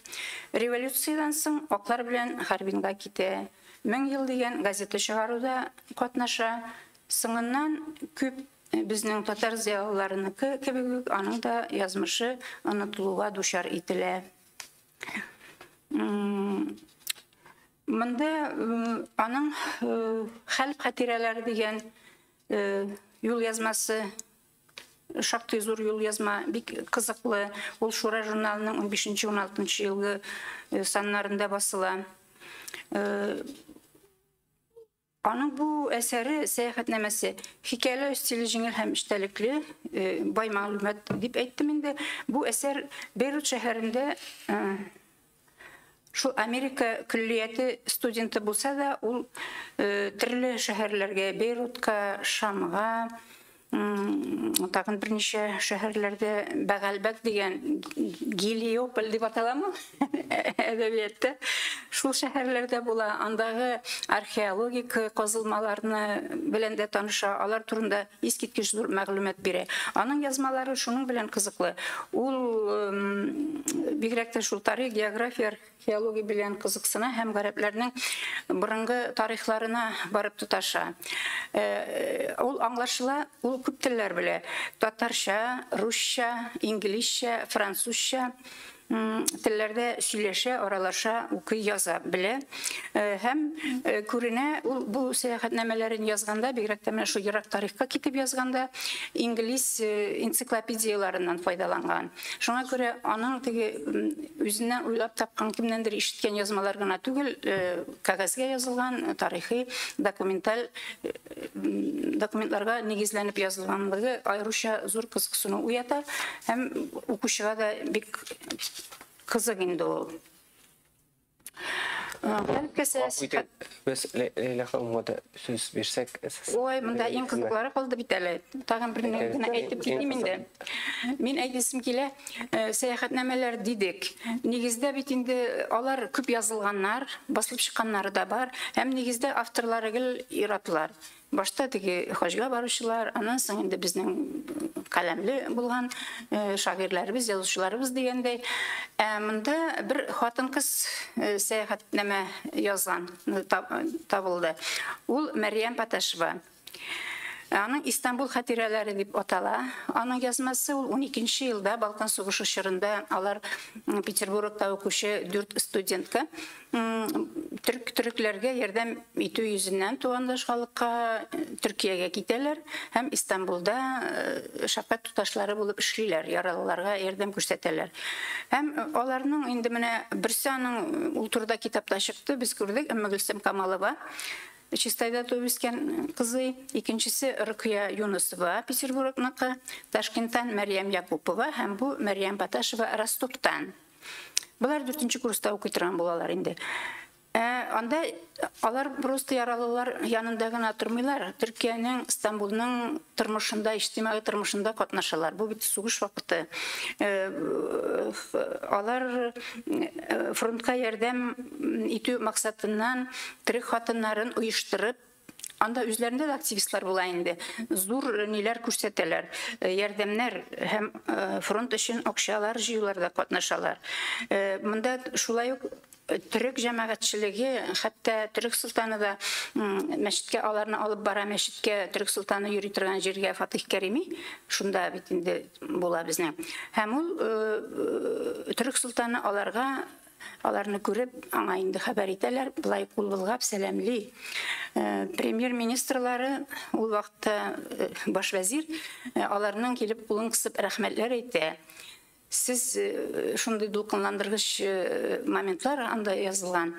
Революциядән соң аклар белән Харбинга китә. 1000 ел дигән газета чыгаруда катнаша. Соңыннан күп безнең татар зыялыларыныкы кебек үк аның да язмышы онытылуга дучар ителә. Монда аның Хәлф хатирәләре дигән юл язмасы, шактый зур юл язма, бик кызыклы. Ул Шура журналының 15-16 елгы саннарында басыла. Аның бу әсәре, сәяхәтнамәсе, хикәяләү стиле җиңел һәм эчтәлекле, бай мәгълүмат дип әйттем инде. Бу әсәр Бейрут шәһәрендә шул Америка көллияте студенты булса да, ул төрле шәһәрләргә, Бейрутка, Шамга, тагын берничә шәһәрләрдә Бәгалбәк дигән Гелиополь дип аталамы әдәбиятта, шул шәһәрләрдә була. Андагы археологик казылмаларны белән дә таныша, алар турында искиткеч зур мәгълүмат бирә. Аның язмалары шуның белән кызыклы. Ул бигрәк тә шул тарих, география, археология белән кызыксына һәм гарәпләрнең борынгы тарихларына барып тоташа. Ул аңлашыла, ул күп телләр белә. Татарча, русча, инглизчә, французча телләрдә сөйләшә, аралаша, укый, яза белә. Һәм күренә, ул бу сәяхәтнамәләрен язганда, бигрәк тә менә шул ерак тарихка китеп язганда, инглиз энциклопедияларыннан файдаланган. Шуңа күрә аның теге үзеннән уйлап тапкан, кемнәндер ишеткән язмалар гына түгел, кәгазьгә язылган тарихи документаль документларга нигезләнеп язылганлыгы аеруча зур кызыксыну уята һәм укучыга да бик кызык инде ул. Без Ләйлә ханымга да сүз бирсәк. Ой, монда иң кызыклары калды бит әле. Тагын бер генә әйтеп китим инде. Мин әйтәсем килә, сәяхәтнамәләр дидек. Нигездә бит инде алар күп язылганнар, басылып чыкканнары да бар. Һәм нигездә авторлары гел ир-атлар. Башта теге хаҗга баручылар, аннан соң инде безнең каләмле булган шагыйрьләребез, язучыларыбыз дигәндәй. Ә монда бер хатын-кыз сәяхәтнамә язган табылды. Ул Мәрьям Паташева. Аның Истанбул хатирәләре дип атала. Аның язмасы ул 12 елда Балкан сугышы чорында алар Петербургта укучы 4 студентка төрекләргә ярдәм итү йөзеннән тугандаш халыкка Төркиягә китәләр һәм Истанбулда шәфкать туташлары булып эшлиләр, яралыларга ярдәм күрсәтәләр. Һәм аларның инде менә берсе аның ул турыда китапта чыкты, без күрдек, Өммегөлсем Камалова. Чистайда туып үскән кызы, икенчесе Рукия Юнусова Петербургныкы, Ташкенттан Мәрьям Якупова һәм бу Мәрьям Баташева Ростовтан. Болар 4нче курста укый торган булалар инде. Анда алар просто яралылар янында гына тормыйлар. Төркиянең, Истанбулның тормышында, иҗтимагый тормышында катнашалар. Бу бит сугыш вакыты. Алар фронтка ярдәм итү максатыннан төрек хатыннарын оештырып, анда үзләрендә дә активистлар була инде. Зур ниләр күрсәтәләр, ярдәмнәр һәм фронт өчен акчалар җыюларда катнашалар. Монда шулай ук төрек җәмәгатьчелеге, хәтта төрек солтаны да мәчеткә аларны алып бара, мәчеткә төрек солтаны йөри торган җиргә Фатих Кәрими, шунда бит инде була безнең. Һәм ул төрек солтаны аларга, аларны күреп, аңа инде хәбәр итәләр, былай кул болгап сәламли. Премьер-министрлары ул вакытта баш вәзир, аларның килеп кулын кысып рәхмәтләр әйтә. Сез шундый дулкынландыргыч моментлар анда язылган.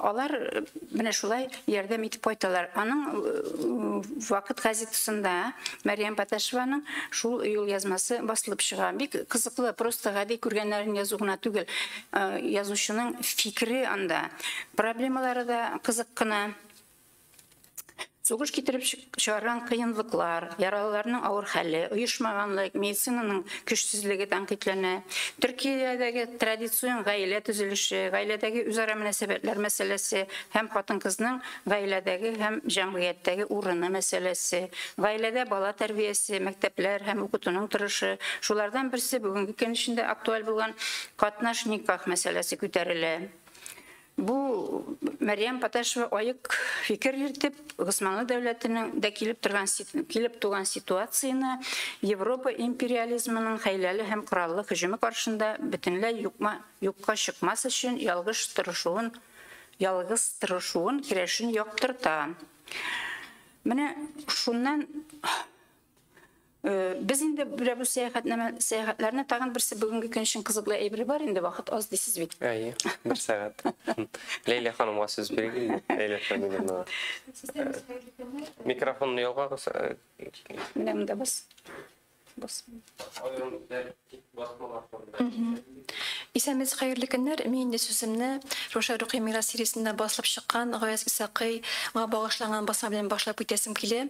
Алар менә шулай ярдәм итеп кайталар. Аның Вакыт газетасында Мәрьям Баташеваның шул юл язмасы басылып чыга. Бик кызыклы, просто гади күргәннәрен язу гына түгел. Язучының фикере анда. Проблемалары да кызык кына. Сугыш китереп чыгарган кыенлыклар, яралыларның авыр хәле, оешмаганлык, медицинаның көчсезлеге тәнкыйтьләнә. Төркиядәге традицион гаилә төзелеше, гаиләдәге үзара мөнәсәбәтләр мәсьәләсе һәм хатын-кызның гаиләдәге һәм җәмгыятьтәге урыны мәсьәләсе, гаиләдә бала тәрбиясе, мәктәпләр һәм укытуның торышы, шулардан берсе бүгенге көн эчендә актуаль булган катнаш никах мәсьәләсе күтәрелә. Бу Мәрьям Баташева аек фикер йөртеп, Госманлы дәүләтенең дә килеп туган ситуацияне Европа империализмының хәйләле һәм кораллы һөҗүме каршында бөтенләй юкка чыкмас өчен ялгыз тырышуын, көрәшен яктырта. Менә шуннан без инде бу сәяхәтләрне тагын берсе бүгенге көн өчен кызыклы әйбер бар инде, вакыт аз дисез бит. Әйе, бер сәгать. Ләйлә ханымга сүз бирик инде. Ләйлә Фәмиловна. Микрофонны ялгагыз. Менә монда бас. Бас. Исәнмесез, хәерле көннәр. Мин инде сүземне шушы Рухи мирас сериясендә басылып чыккан Гаяз Исакыйга багышланган басма белән башлап китәсем килә.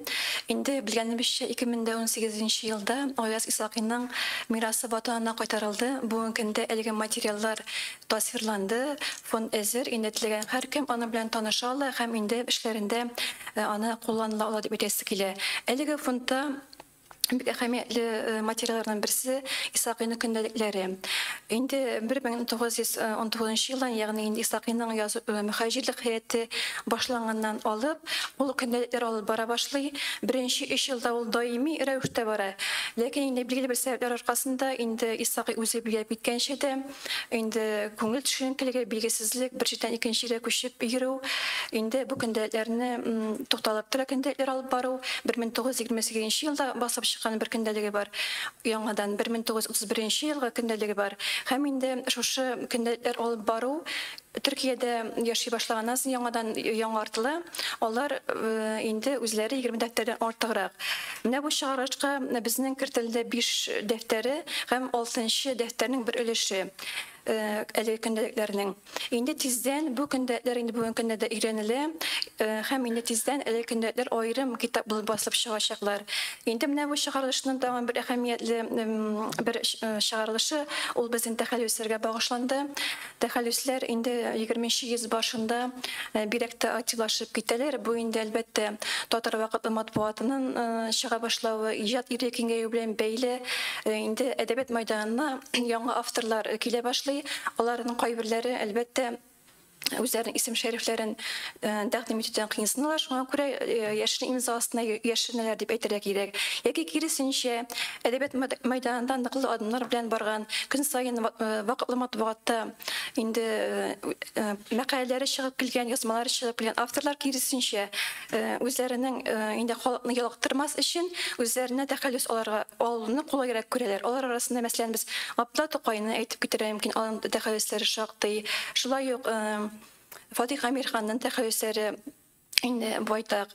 Инде белгәнебезчә, 2018 елда Гаяз Исакыйның мирасы ватанына кайтарылды. Бүгенге көндә әлеге материаллар тасвирланды, фонд әзер, инде теләгән һәркем аның белән таныша ала һәм инде эшләрендә аны кулланыла ала дип әйтәсе килә. Әлеге фондта бик әһәмиятле материалларның берсе Исакыйның көндәлекләре. Инде 1919 елдан, ягъни инде Исакыйның мөхаҗирлек хәяте башланганнан алып, ул көндәлекләр алып бара башлый. Беренче 3 елда ул даими рәвештә бара. Ләкин инде билгеле бер сәбәпләр аркасында инде Исакый үзе билгеләп киткәнчә дә, инде күңел төшенкелеге, билгесезлек, бер җирдән икенче җиргә күчеп йөрү, инде бу көндәлекләрне тукталып тора, көндәлекләр алып бару 1928 елда басып чыккан бер көндәлеге бар. Яңадан 1931 елгы көндәлеге бар. Һәм инде шушы көндәлекләр алып бару Төркиядә яши башлаганнан соң яңадан яңартыла. Алар инде үзләре 20 дәфтәрдән артыграк. Менә бу чыгарышка безнең кертелде 5 дәфтәре һәм 6 дәфтәрнең бер өлеше әлеге көндәлекләрнең. Инде тиздән бу көндәлекләр инде бүгенге көндә дә өйрәнелә һәм инде тиздән әлеге көндәлекләр аерым китап булып басылып чыгачаклар. Инде менә бу чыгарылышның тагын бер әһәмиятле бер чыгарылышы ул безнең тәхәллүсләргә багышланды. Тәхәллүсләр инде 20 йөз башында бигрәк тә активлашып китәләр. Бу инде әлбәттә татар вакытлы матбугатының чыга башлавы, иҗат ире киңәюе белән бәйле. Инде әдәбият мәйданына яңа авторлар килә башлый. Аларның кайберләре әлбәттә Үзләренең исем шәрифләрен тәкъдим итүдән кыенсыналар, шуңа күрә яшерен имза астына яшеренәләр дип әйтергә кирәк. Яки киресенчә, әдәбият мәйданында ныклы адымнар белән барган, көн саен вакытлы матбугатта инде мәкаләләре чыгып килгән, язмалары чыгып килгән авторлар киресенчә үзләренең инде халыкны ялыктырмас өчен үзләренә тәхәллүс аларга алуны кулайрак күрәләр. Алар арасында, мәсәлән, без Габдулла Тукайны әйтеп китәргә мөмкин, аның тәхәллүсләре шактый. Шулай ук Фатих Әмирханның тәхәллүсләре инде байтак.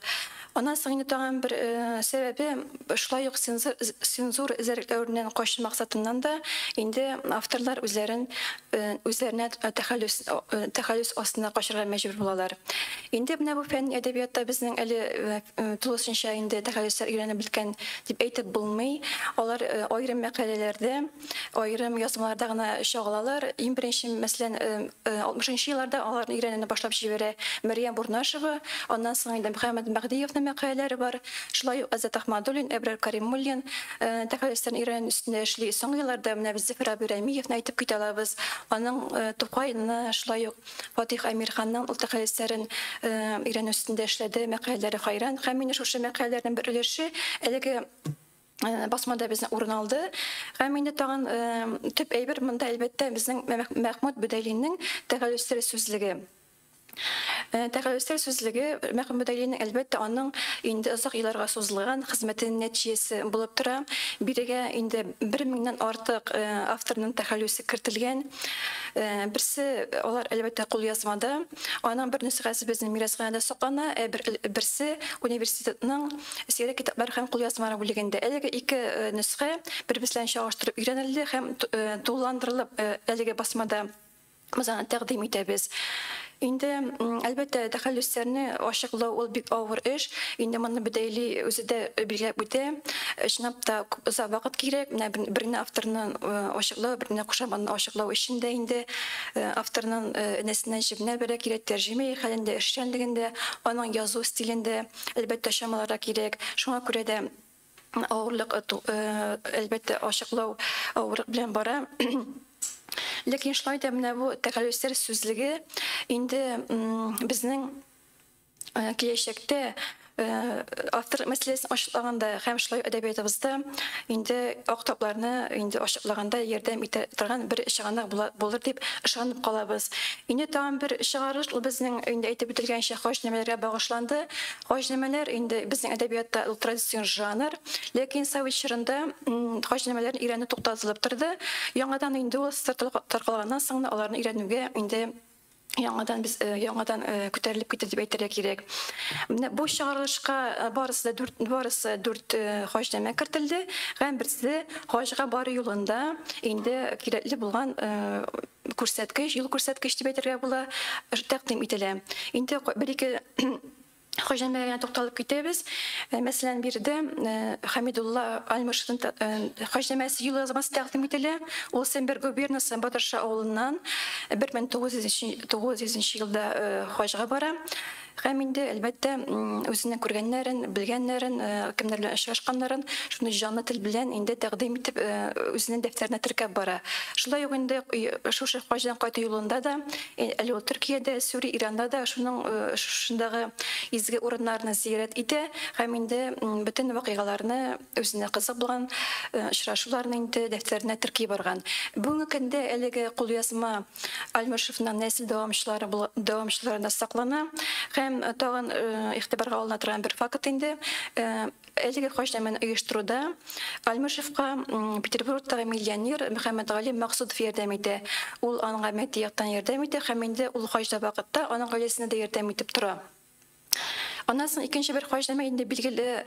Аннан соң инде тагын бер сәбәбе, шулай ук цензура эзәрлекләүеннән качу максатыннан да инде авторлар үзләренә тәхәллүс астына качырга мәҗбүр булалар. Инде менә бу фәнни әдәбиятта безнең әле тулысынча инде тәхәллүсләр өйрәнеп беткән дип әйтеп булмый. Алар аерым мәкаләләрдә, аерым язмаларда гына чагылалар. Иң беренче, мәсәлән, 60 елларда аларны өйрәнүне башлап җибәрә Мәрьям Бурнашева, аннан соң инде Мөхәммәд Мәһдиевнең мәкаләләре бар. Шулай ук Азат Ахмадуллин, Әбрар Каримуллин тәхәллүсләрен өйрәнү өстендә эшли. Соңгы елларда менә без Зөфәр абый Рәмиевны әйтеп китә алабыз. Аның Тукайны, шулай ук Фатих Әмирханның ул тәхәллүсләрен өйрәнү өстендә эшләде, мәкаләләре хайран. Һәм инде шушы мәкаләләрнең бер өлеше әлеге басмада безнең урын алды. Һәм инде тагын төп әйбер монда, әлбәттә, безнең Мәхмүт Бөдәйлинең тәхәллүсләре сүзлеге. Тәхәллүсләр сүзлеге Мәхмүт Бөдәйлинең, әлбәттә, аның инде озак елларга сузылган хезмәтенең нәтиҗәсе булып тора. Бирегә инде 1000-нән артык авторның тәхәллүсе кертелгән. Берсе алар, әлбәттә, кулъязмада. Аның бер нөсхәсе безнең мирасханәдә саклана, ә берсе университетның сирәк китаплар һәм кулъязмалар бүлегендә. Әлеге ике нөсхә бер-берсе белән чагыштырып өйрәнелде һәм тулыландырылып әлеге басмада без аны тәкъдим итәбез. Инде, әлбәттә, тәхәллүсләрне ачыклау ул бик авыр эш. Инде моны Бөдәйли үзе дә билгеләп үтә. Чынлап та күп озак вакыт кирәк. Менә бер генә авторны ачыклау, бер генә кушаматны ачыклау өчен дә инде авторның энәсеннән җебенә бәрә кирәк, тәрҗемә хәлендә, эшчәнлегендә, аның язу стилендә, әлбәттә, чамаларга кирәк. Шуңа күрә дә авырлык, әлбәттә, ачыклау авырлык белән бара. Ләкин шулай да менә бу тәхәллүсләр сүзлеге инде безнең киләчәктә автор мәсьәләсен ачыклаганда һәм шулай әдәбиятыбызда инде ак тапларны инде ачыклаганда ярдәм итә торган бер чыганак булыр дип ышанып калабыз. Инде тагын бер чыгарыш ул безнең инде әйтеп үтелгәнчә хаҗнамәләргә багышланды. Хаҗнамәләр инде безнең әдәбиятта ул традицион жанр, ләкин совет чорында хаҗнамәләрне өйрәнү туктатылып торды. Яңадан инде ул таркалганнан соң аларны өйрәнүгә инде яңадан без яңадан күтәрелеп китте дип әйтергә кирәк. Менә бу чыгарылышка барысы дүрт хаҗнамә кертелде һәм берсе хаҗга бару юлында инде кирәкле булган күрсәткеч, юл күрсәткеч дип әйтергә була, тәкъдим ителә. Инде бер-ике хаҗнамәгә тукталып китәбез. Мәсәлән, биредә Хамидулла Альмышевның хаҗнамәсе юл язмасы тәкъдим ителә. Ул Сембер губернасы Батырша авылыннан бер мең тугыз йөзенче елда хаҗга бара. Һәм инде, әлбәттә, үзенең күргәннәрен, белгәннәрен, кемнәр белән очрашканнарын шуны җанлы тел белән инде тәкъдим итеп, үзенең дәфтәренә теркәп бара. Шулай ук инде шушы хаҗдан кайту юлында да, әле ул Төркиядә, Сүрия, Иранда да шушындагы изге урыннарны зиярәт итә һәм инде бөтен вакыйгаларны, үзенә кызык булган очрашуларны инде дәфтәренә терки барган. Бүгенге көндә әлеге кулъязма Альмышевның нәсел дәвамчыларына саклана. Һәм тагын игътибарга алына торган бер факт инде, әлеге хаҗнамәне оештыруда Альмышевка Петербургтагы миллионер Мөхәммәд Гали Максудов ярдәм итә. Ул аңа матди яктан ярдәм итә һәм инде ул хаҗда вакытта аның гаиләсенә дә ярдәм итеп тора. Аннан соң икенче бер хаҗнамә инде билгеле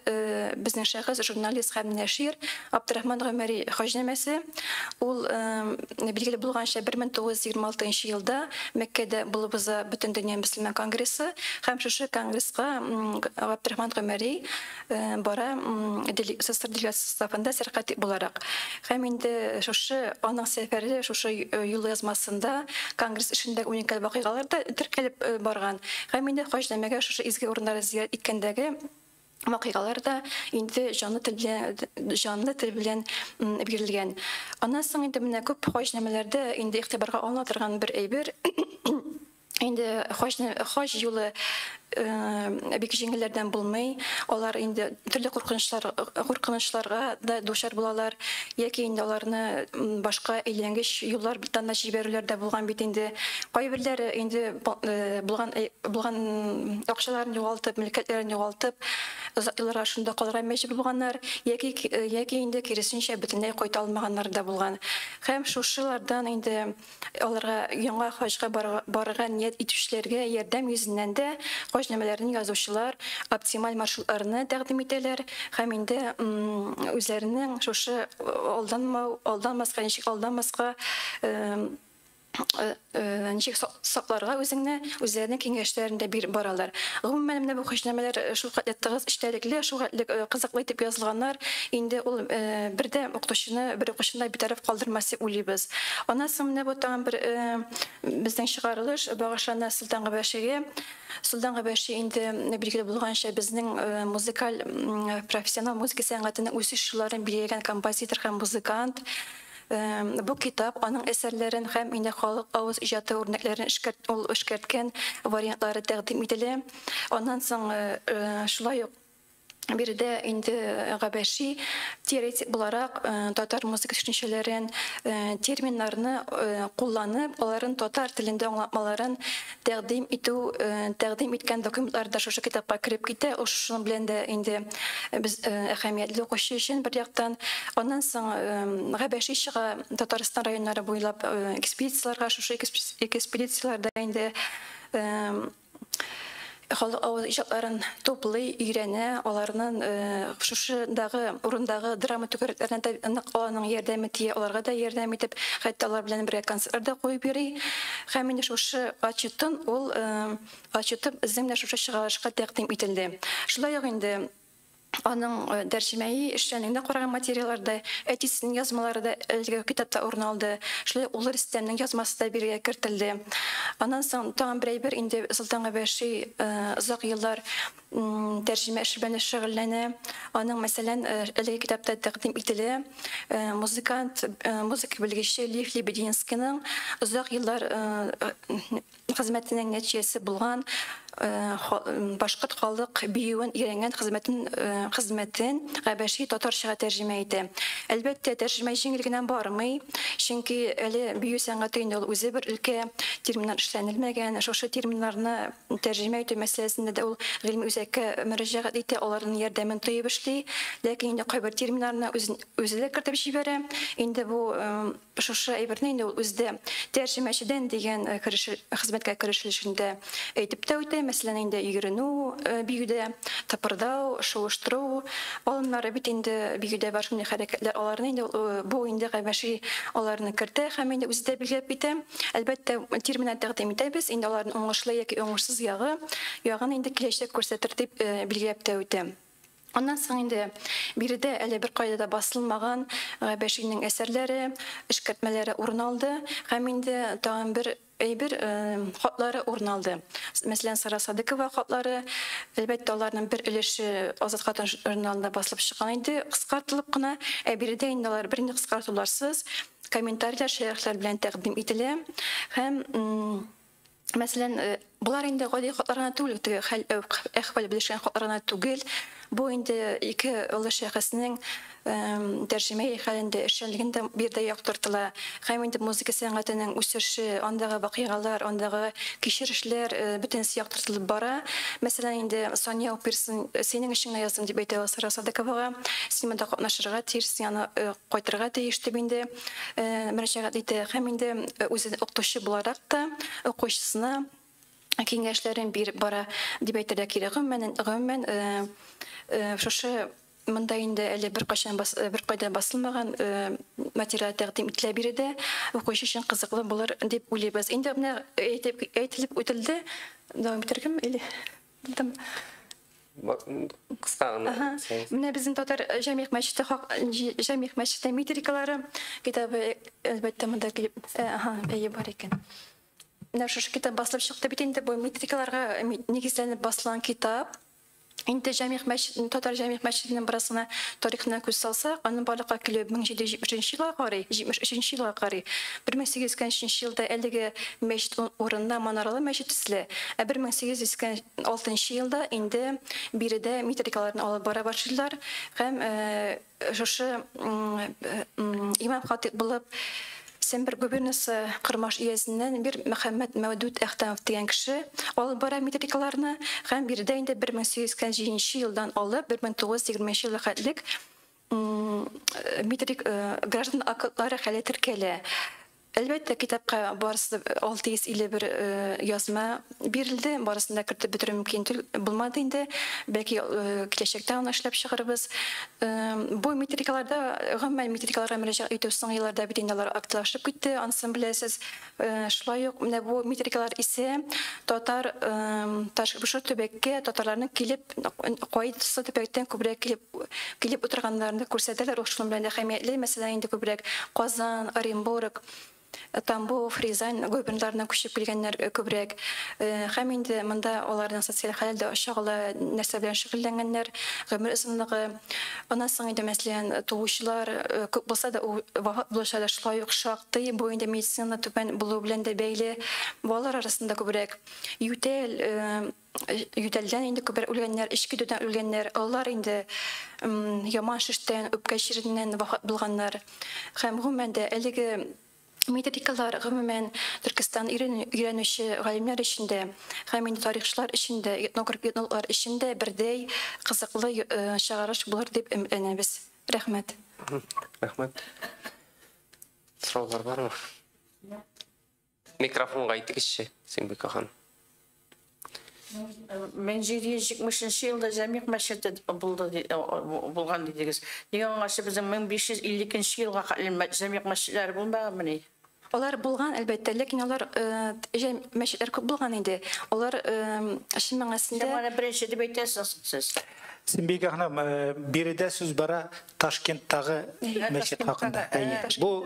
безнең шәхес, журналист һәм нәшир Абдрахман Гомәри хаҗнамәсе. Ул билгеле булганча бер мең тугыз йөз егерме алтынчы елда Мәккәдә булып уза Бөтендөнья мөселман конгрессы һәм шушы конгресска Абдрахман Гомәри бара СССР делегациясе составында сәркатип буларак. Һәм инде шушы аның сәфәре, шушы юл язмасында конгресс эшендәге уникаль вакыйгалар да теркәлеп барган. Һәм инде хаҗнамәгә шушы изге урыннарны зиярәт иткәндәге вакыйгалар да инде җанлы тел белән бирелгән. Аннан соң инде менә күп хаҗнамәләрдә инде игътибарга алына торган бер әйбер Инде хаҗ юлы бик җиңелләрдән булмый. Алар инде төрле куркынычларга да дучар булалар, яки инде аларны башка әйләнгеч юллар белән дә җибәрүләр дә булган бит инде. Кайберләре инде булган акчаларын югалтып, мөлкәтләрен югалтып, озак елларга шунда калырга мәҗбүр булганнар, яки инде киресенчә бөтенләй кайта алмаганнар да булган. Һәм шушылардан инде аларга яңа хаҗга барырга ният итүчеләргә ярдәм йөзеннән дә хаҗнамәләрен язучылар оптималь маршрутларны тәкъдим итәләр һәм инде үзләренең шушы алданмаска, ничек алданмаска, ничек сакларга үзеңне, үзләренең киңәшләрен дә биреп баралар. Гомумән, менә бу хаҗнамәләр шулкадәр тыгыз эчтәлекле, шулкадәр кызыклы итеп язылганнар, инде ул бер дә укытучыны, бер укучыны да битараф калдырмас дип уйлыйбыз. Аннан соң менә бу тагын бер безнең чыгарылыш багышлана Солтан Габәшигә. Солтан Габәши инде билгеле булганча безнең музыкаль профессионал музыка сәнгатенең үсеш юлларын билгеләгән композитор һәм музыкант. Бу китап аның әсәрләрен һәм инде халык авыз иҗаты үрнәкләрен ул эшкәрткән вариантлары тәкъдим ителә. Аннан соң шулай ук биредә инде Габәши теоретик буларак татар музыка төшенчәләрен, терминнарны кулланып, аларын татар телендә аңлатмаларын тәкъдим итү, тәкъдим иткән документлар да шушы китапка кереп китә. Шуның белән дә инде без әһәмиятле укучы өчен бер яктан. Аннан соң Габәши чыга Татарстан районнары буйлап экспедицияләргә, шушы экспедицияләрдә инде халык авыз иҗатларын туплый, өйрәнә, аларның шушындагы урындагы драма түгәрәкләренә дә нык аларның ярдәме тия, аларга да ярдәм итеп, хәтта алар белән бергә концертлар да куеп йөри. Һәм инде шушы отчетын ул отчеты безнең менә шушы чыгарылышка тәкъдим ителде. Шулай ук инде аның тәрҗемәи эшчәнлегенә караган материаллар да, әтисенең язмалары да әлеге китапта урын алды. Шулай улы Рөстәмнең язмасы да бирегә кертелде. Аннан соң тагын бер әйбер инде Солтан Габәши озак еллар тәрҗемә эше белән шөгыльләнә. Аның, мәсәлән, әлеге китапта тәкъдим ителә музыкант, музыка белгече Лев Лебединскийның озак еллар хезмәтенең нәтиҗәсе булган башкорт халык биюен өйрәнгән хезмәтен Габәши татарчага тәрҗемә итә. Әлбәттә, тәрҗемә җиңел генә бармый, чөнки әле бию сәнгате инде ул үзе бер өлкә, терминнар эшләнелмәгән. Шушы терминнарны тәрҗемә итү мәсьәләсендә дә ул гыйльми үзәккә мөрәҗәгать итә, аларның ярдәмен тоеп эшли. Ләкин инде кайбер терминнарны үзе дә кертеп җибәрә. Инде бу шушы әйберне инде ул үзе тәрҗемәчедән дигән хезмәткә керешелешендә әйтеп тә үтә. Мәсәлән, инде йөренү биюдә, тыпырдау, шуыштыру алымнары бит инде биюдә бар шундый хәрәкәтләр, аларны инде бу инде Габәши аларны кертә һәм инде үзе дә билгеләп китә. Әлбәттә, терминнар тәкъдим итәбез, инде аларның уңышлы яки уңышсыз ягын инде киләчәк күрсәтер дип билгеләп тә үтә. Аннан соң инде биредә әле бер кайда да басылмаган Габәшинең әсәрләре, эшкәртмәләре урын алды һәм инде тагын бер әйбер хатлары урын алды. Мәсәлән, Сара Садыкова хатлары, әлбәттә, аларның бер өлеше Азат хатын журналында басылып чыккан иде, кыскартылып кына. Ә биредә инде алар бернинди кыскартуларсыз комментарийлар, шәрехләр белән тәкъдим ителә. Һәм мәсәлән, булар инде гади хатлар гына түгел, теге хәл, әхвәл белешкән хатлар гына түгел. Бу инде ике олы шәхеснең тәрҗемә хәлендә эшчәнлеген дә биредә яктыртыла. Һәм инде музыка сәнгатенең үсеше, андагы вакыйгалар, андагы кичерешләр бөтенесе яктыртылып бара. Мәсәлән, инде Сания операсын синең өчен генә яздым дип әйтә Сара Садыковага. Син монда катнашырга тиеш, син аны кайтырга тиеш дип инде мөрәҗәгать итә. Һәм инде үзе укытучы буларак та укучысына киңәшләрен биреп бара дип әйтергә кирәк. Гомумән, шушы монда инде әле бер кайчан бер кайда басылмаган материал тәкъдим ителә биредә. Укучы өчен кызыклы булыр дип уйлыйбыз. Инде менә әйтелеп үтелде. Дәвам итәргәме или булдымы? Кыска гына. Менә безнең татар Җәмигъ мәчете Җәмигъ мәчете метрикалары китабы әлбәттә монда килеп, әйе бар икән. Менә шушы китап басылып чыкты бит инде, бу метрикаларга нигезләнеп басылган китап. Инде Җәмигъ мәчет, татар Җәмигъ мәчетенең беразына тарихына күз салсак, аның барлыкка килүе 1773 елга карый, 73 елга карый. 1803 елда әлеге мәчет урынына манаралы мәчет төзелә. Ә 1886 елда инде биредә метрикаларны алып бара башлыйлар һәм шушы имам хатип булып Сембер губернасы Кырмаш өязеннән бер Мөхәммәд Мәүдүд Әхтәмов дигән кеше алып бара метрикаларны һәм биредә инде 1887 елдан алып 1920 елга хәтлек метрик граждан актлары хәле теркәлә. Әлбәттә, китапка барысы 651 язма бирелде, барысын да кертеп бетерү мөмкин булмады инде. Бәлки киләчәктә аны эшләп чыгарбыз. Бу метрикаларда, гомумән метрикаларга мөрәҗәгать итү соңгы елларда бит инде алар активлашып китте, анысын беләсез. Шулай ук менә бу метрикалар исә татар шушы төбәккә татарларның килеп кайсы төбәктән күбрәк килеп утырганнарын күрсәтәләр. Ул шуның белән әһәмиятле. Мәсәлән, инде күбрәк Казан, Оренбург, Тамбов, Рязань губерналарына күчеп килгәннәр күбрәк. Һәм инде монда аларның социаль хәле дә чагыла, нәрсә белән шөгыльләнгәннәр, гомер озынлыгы. Аннан соң инде, мәсәлән, туучылар күп булса да, вафат булучылар да шулай ук шактый. Бу инде медицина түбән булу белән дә бәйле. Балалар арасында күбрәк ютәл, ютәлдән инде күбрәк үлгәннәр, эчке-дүдән үлгәннәр, алар инде яман шештән, үпкә чиреннән вафат булганнар. Һәм гомумән дә әлеге метрикалар гомумән Төркестан өйрәнүче галимнәр өчен дә, һәм инде тарихчылар өчен дә, этнограф этнологлар өчен дә бердәй кызыклы чыгарыш булыр дип өметләнәбез. Рәхмәт. Рәхмәт. Сораулар бармы? Микрофонга әйтегезче, Симбика ханым. 1770 елда Җәмигъ мәчете булды булган дидегез. Нигә аңа безнең 1552 елга Җәмигъ мәчетләре булмаганмыни? Алар булган, әлбәттә, ләкин алар мәчетләр күп булган инде. Алар чын мәгънәсендә Менә беренче дип әйтәсез сез. Симбика ханым, биредә сүз бара Ташкенттагы мәчет хакында. Бу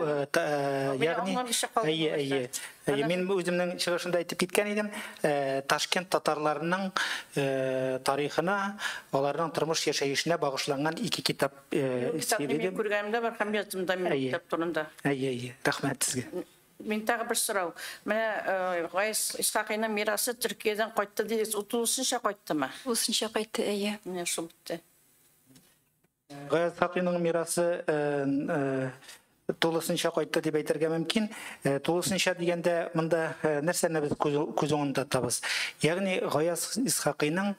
ягъни әйе, әйе. Мин үземнең чыгышымда әйтеп киткән идем, Ташкент татарларының тарихына, аларның тормыш яшәешенә багышланган ике китап мин күргәнемдә бар һәм яздым да мин китап турында. Әйе, әйе. Рәхмәт сезгә. Мин тагы бер сорау. Менә Гаяз Исхакыйның мирасы Төркиядән кайтты дидегез. Ул тулысынча кайттымы? Тулысынча кайтты, әйе. Менә шул бетте. Гаяз Исхакыйның мирасы тулысынча кайтты дип әйтергә мөмкин. Тулысынча дигәндә монда нәрсәне без күз уңында тотабыз? Ягъни Гаяз Исхакыйның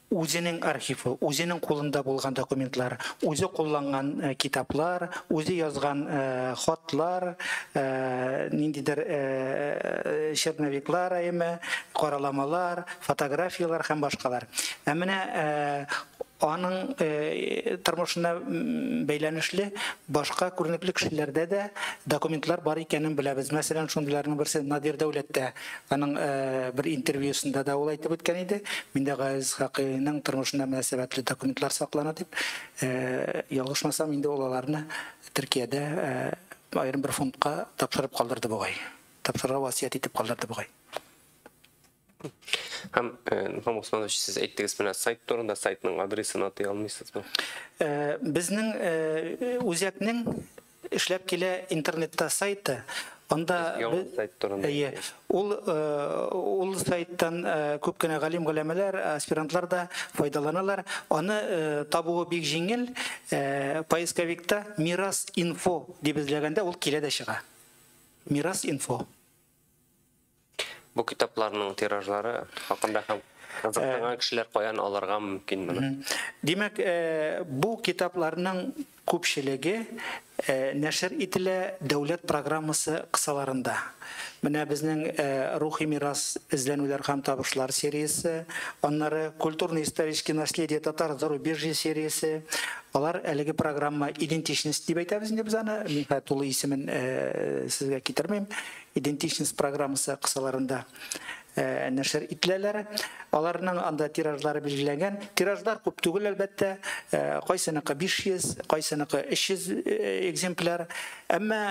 үзенең архивы, үзенең кулында булган документлар, үзе кулланган китаплар, үзе язган хатлар, ниндидер черновиклар әйме, караламалар, фотографиялар һәм башкалар. Ә менә аның тормышына бәйләнешле башка күренекле кешеләрдә дә документлар бар икәнен беләбез. Мәсәлән, шундыйларның берсе Надир Дәүләттә, аның бер интервьюсында да ул әйтеп үткән иде. Миндә Гаяз Исхакыйның тормышына мөнәсәбәтле документлар саклана дип. Ялгышмасам, инде ул аларны Төркиядә аерым бер фондка тапшырып калдырды бугай. Тапшырырга васыять итеп калдырды бугай. Һәм Нурхан Усманович, сез әйттегез менә сайт турында, сайтның адресын атый алмыйсызмы? Безнең үзәкнең эшләп килә интернетта сайты. Анда сайт турында. Әйе, ул сайттан күп кенә галим-голәмәләр, аспирантлар да файдаланалар. Аны табуы бик җиңел. Поисковикта Мирас инфо дип эзләгәндә ул килә дә чыга. Мирас инфо. Бу китапларның тиражлары хакында һәм кызыксынган кешеләр каян алырга мөмкин моны? Димәк, бу китапларның күпчелеге нәшер ителә дәүләт программасы кысаларында. Менә безнең Рухи мирас эзләнүләр һәм табышлар сериясе, аннары Культурно-историческое наследие татар зарубежья сериясе. Алар әлеге программа идентичность дип әйтәбез инде без аны. Мин хәзер тулы исемен сезгә китермим. Идентичность программасы кысаларында нәшер ителәләр. Аларның анда тиражлары билгеләнгән. Тиражлар күп түгел әлбәттә. Кайсыныкы 500, кайсыныкы 300 экземпляр. Әмма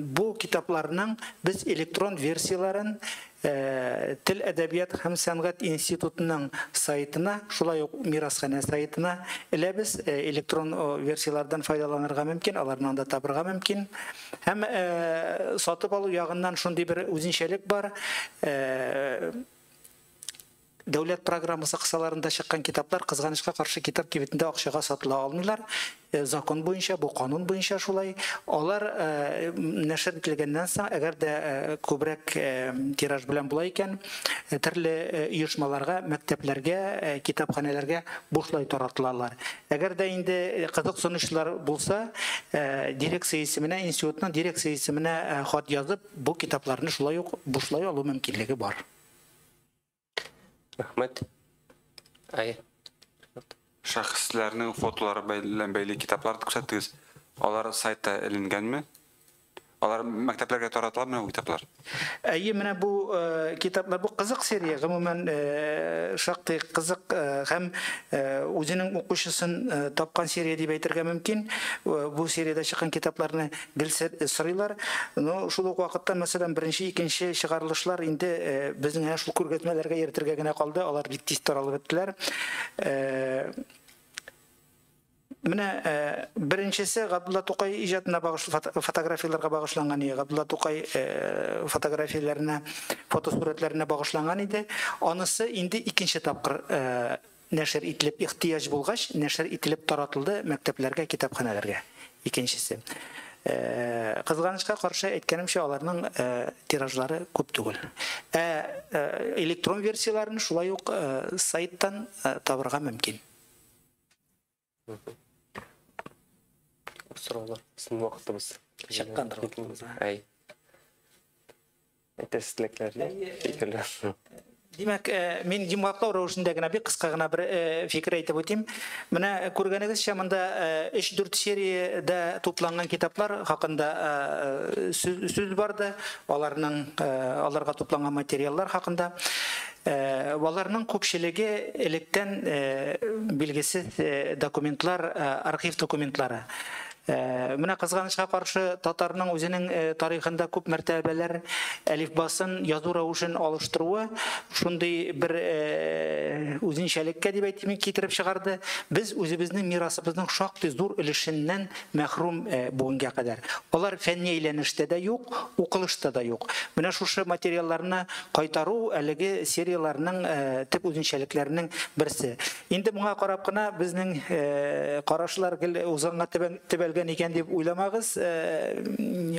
бу китапларның без электрон версияларын Тел, әдәбият һәм сәнгать институтының сайтына, шулай ук мирасханә сайтына эләбез. Электрон версияләрдән файдаланырга мөмкин, аларны анда табырга мөмкин. Һәм сатып алу ягыннан шундый бер үзенчәлек бар. Дәүләт программасы кысаларында чыккан китаплар кызганычка каршы китап кибетендә акчага сатыла алмыйлар. Закон буенча, бу канун буенча шулай. Алар нәшер ителгәннән соң, әгәр дә күбрәк тираж белән була икән, төрле оешмаларга, мәктәпләргә, китапханәләргә бушлай таратылалар. Әгәр дә инде кызыксынучылар булса, дирекция исеменә, институтның дирекция исеменә хат язып, бу китапларны шулай ук бушлай алу мөмкинлеге бар. Рәхмәт. Әй. Шәхесләрнең фотолары белән бәйле китаплар күрсәттегез. Алар сайтта эленгәнме? Алар мәктәпләргә таратыламы бу китаплар? Әйе, менә бу китаплар, бу кызык серия, гомумән шактый кызык һәм үзенең укучысын тапкан серия дип әйтергә мөмкин. Бу сериядә чыккан китапларны гел сорыйлар. Но шул ук вакытта, мәсәлән, беренче, икенче чыгарылышлар инде безнең әнә шул күргәзмәләргә йөртергә генә калды, алар бик тиз таралып беттеләр. Менә беренчесе Габдулла Тукай иҗатына фотографияләргә багышланган иде. Габдулла Тукай фотографияләренә, фотосурәтләренә багышланган иде. Анысы инде икенче тапкыр нәшер ителеп, ихтыяҗ булгач, нәшер ителеп таратылды мәктәпләргә, китапханәләргә. Икенчесе. Кызганычка каршы, әйткәнемчә, аларның тиражлары күп түгел. Электрон версияләрен шулай ук сайттан табырга мөмкин. Сораулар, безнең вакытыбыз чыккандыр вакытыбыз. Әй. Әйтәсе теләкләр, фикерләр. Димәк, мин йомгаклау рәвешендә генә бик кыска гына бер фикер әйтеп үтим. Менә күргәнегезчә, монда 3-4 сериядә тупланган китаплар хакында сүз барды, аларның аларга тупланган материаллар хакында. Аларның күпчелеге электән билгесез документлар, архив документлары. Менә кызганычка каршы, татарның үзенең тарихында күп мәртәбәләр әлифбасын, язу рәвешен алыштыруы шундый бер үзенчәлеккә дип әйтим, китереп чыгарды. Без үзебезнең мирасыбызның шактый зур өлешеннән мәхрүм бүгенгә кадәр. Алар фәнни әйләнештә дә юк, укылышта да юк. Менә шушы материалларны кайтару әлеге серияләрнең төп үзенчәлекләренең берсе. Инде моңа карап кына безнең карашлар гел узганга төбәлгән икән дип уйламагыз.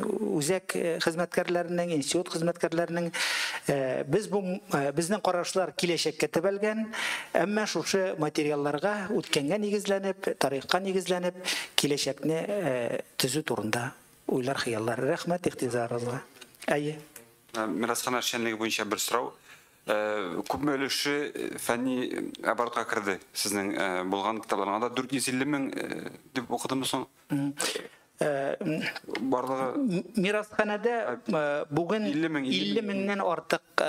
Үзәк хезмәткәрләренең, институт хезмәткәрләренең без бу безнең карашлар киләчәккә төбәлгән, әмма шушы материалларга үткәнгә нигезләнеп, тарихка нигезләнеп, киләчәкне төзү турында уйлар, хыяллар. Рәхмәт игътибарыгызга. Әйе. Мирасхана эшчәнлеге буенча бер сорау. Күпме өлеше фәнни оборотка керде сезнең булган китапларга? 450 мең дип укыдыммы соң? Барлыгы мирасханәдә бүген 50 меңнән артык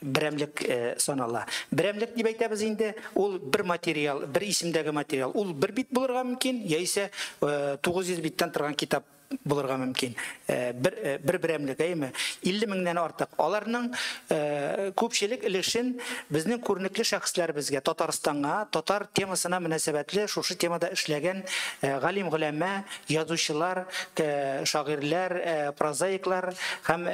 берәмлек санала. Берәмлек дип әйтәбез инде, ул бер материал, бер исемдәге материал. Ул бер бит булырга мөмкин, яисә 900 биттән торган китап булырга мөмкин. Бер берәмлек, әйме? 50 меңнән артык. Аларның күпчелек өлешен безнең күренекле шәхесләребезгә, Татарстанга, татар темасына мөнәсәбәтле шушы темада эшләгән галим-голәмә, язучылар, шагыйрьләр, прозаиклар һәм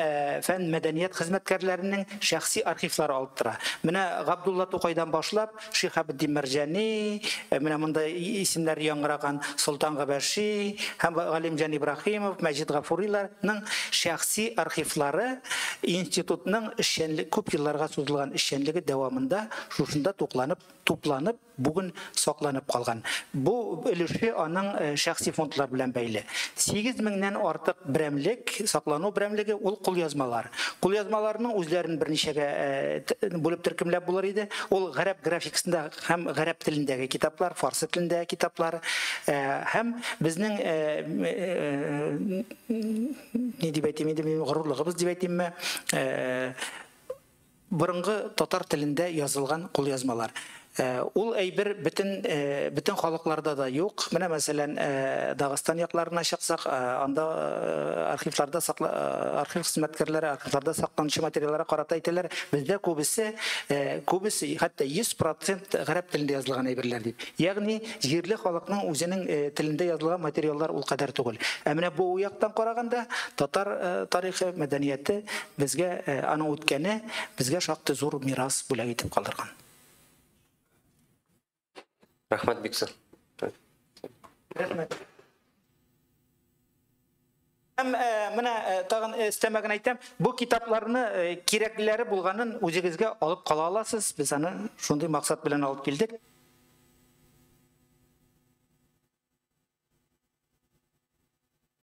фән, мәдәният хезмәткәрләренең шәхси архивлары алып тора. Менә Габдулла Тукайдан башлап, Шиһабетдин Мәрҗани, менә монда исемнәр яңгыраган Солтан Габәши һәм Галимҗан Ибраһимов, Мәҗит Гафуриларның шәхси архивлары институтның эшчәнлеге, күп елларга сузылган эшчәнлеге дәвамында шушында тупланып, бүген сакланып калган. Бу өлеше аның шәхси фондлар белән бәйле. 8 меңнән артык берәмлек, саклану берәмлеге ул кулъязмалар. Кулъязмаларның үзләрен берничәгә бүлеп төркемләп булыр иде. Ул гарәп графикасында һәм гарәп телендәге китаплар, фарсы телендәге китаплар һәм безнең ни дип әйтим инде, горурлыгыбыз дип әйтимме, борынгы татар телендә язылган кулъязмалар. Ул әйбер бөтен халыкларда да юк. Менә мәсәлән, Дагыстан якларына чыксак, анда архивларда сакла архив хезмәткәрләре архивларда сакланучы материалларга карата әйтәләр, бездә күбесе хәтта 100% гарәп телендә язылган әйберләр дип. Ягъни җирле халыкның үзенең телендә язылган материаллар ул кадәр түгел. Ә менә бу яктан караганда татар тарихы, мәдәнияте безгә, аның үткәне безгә шактый зур мирас бүләк итеп калдырган. Рәхмәт бик зур. Рәхмәт. Һәм менә тагын өстәмә генә әйтәм, бу китапларны кирәклеләре булганын үзегезгә алып кала аласыз. Без аны шундый максат белән алып килдек.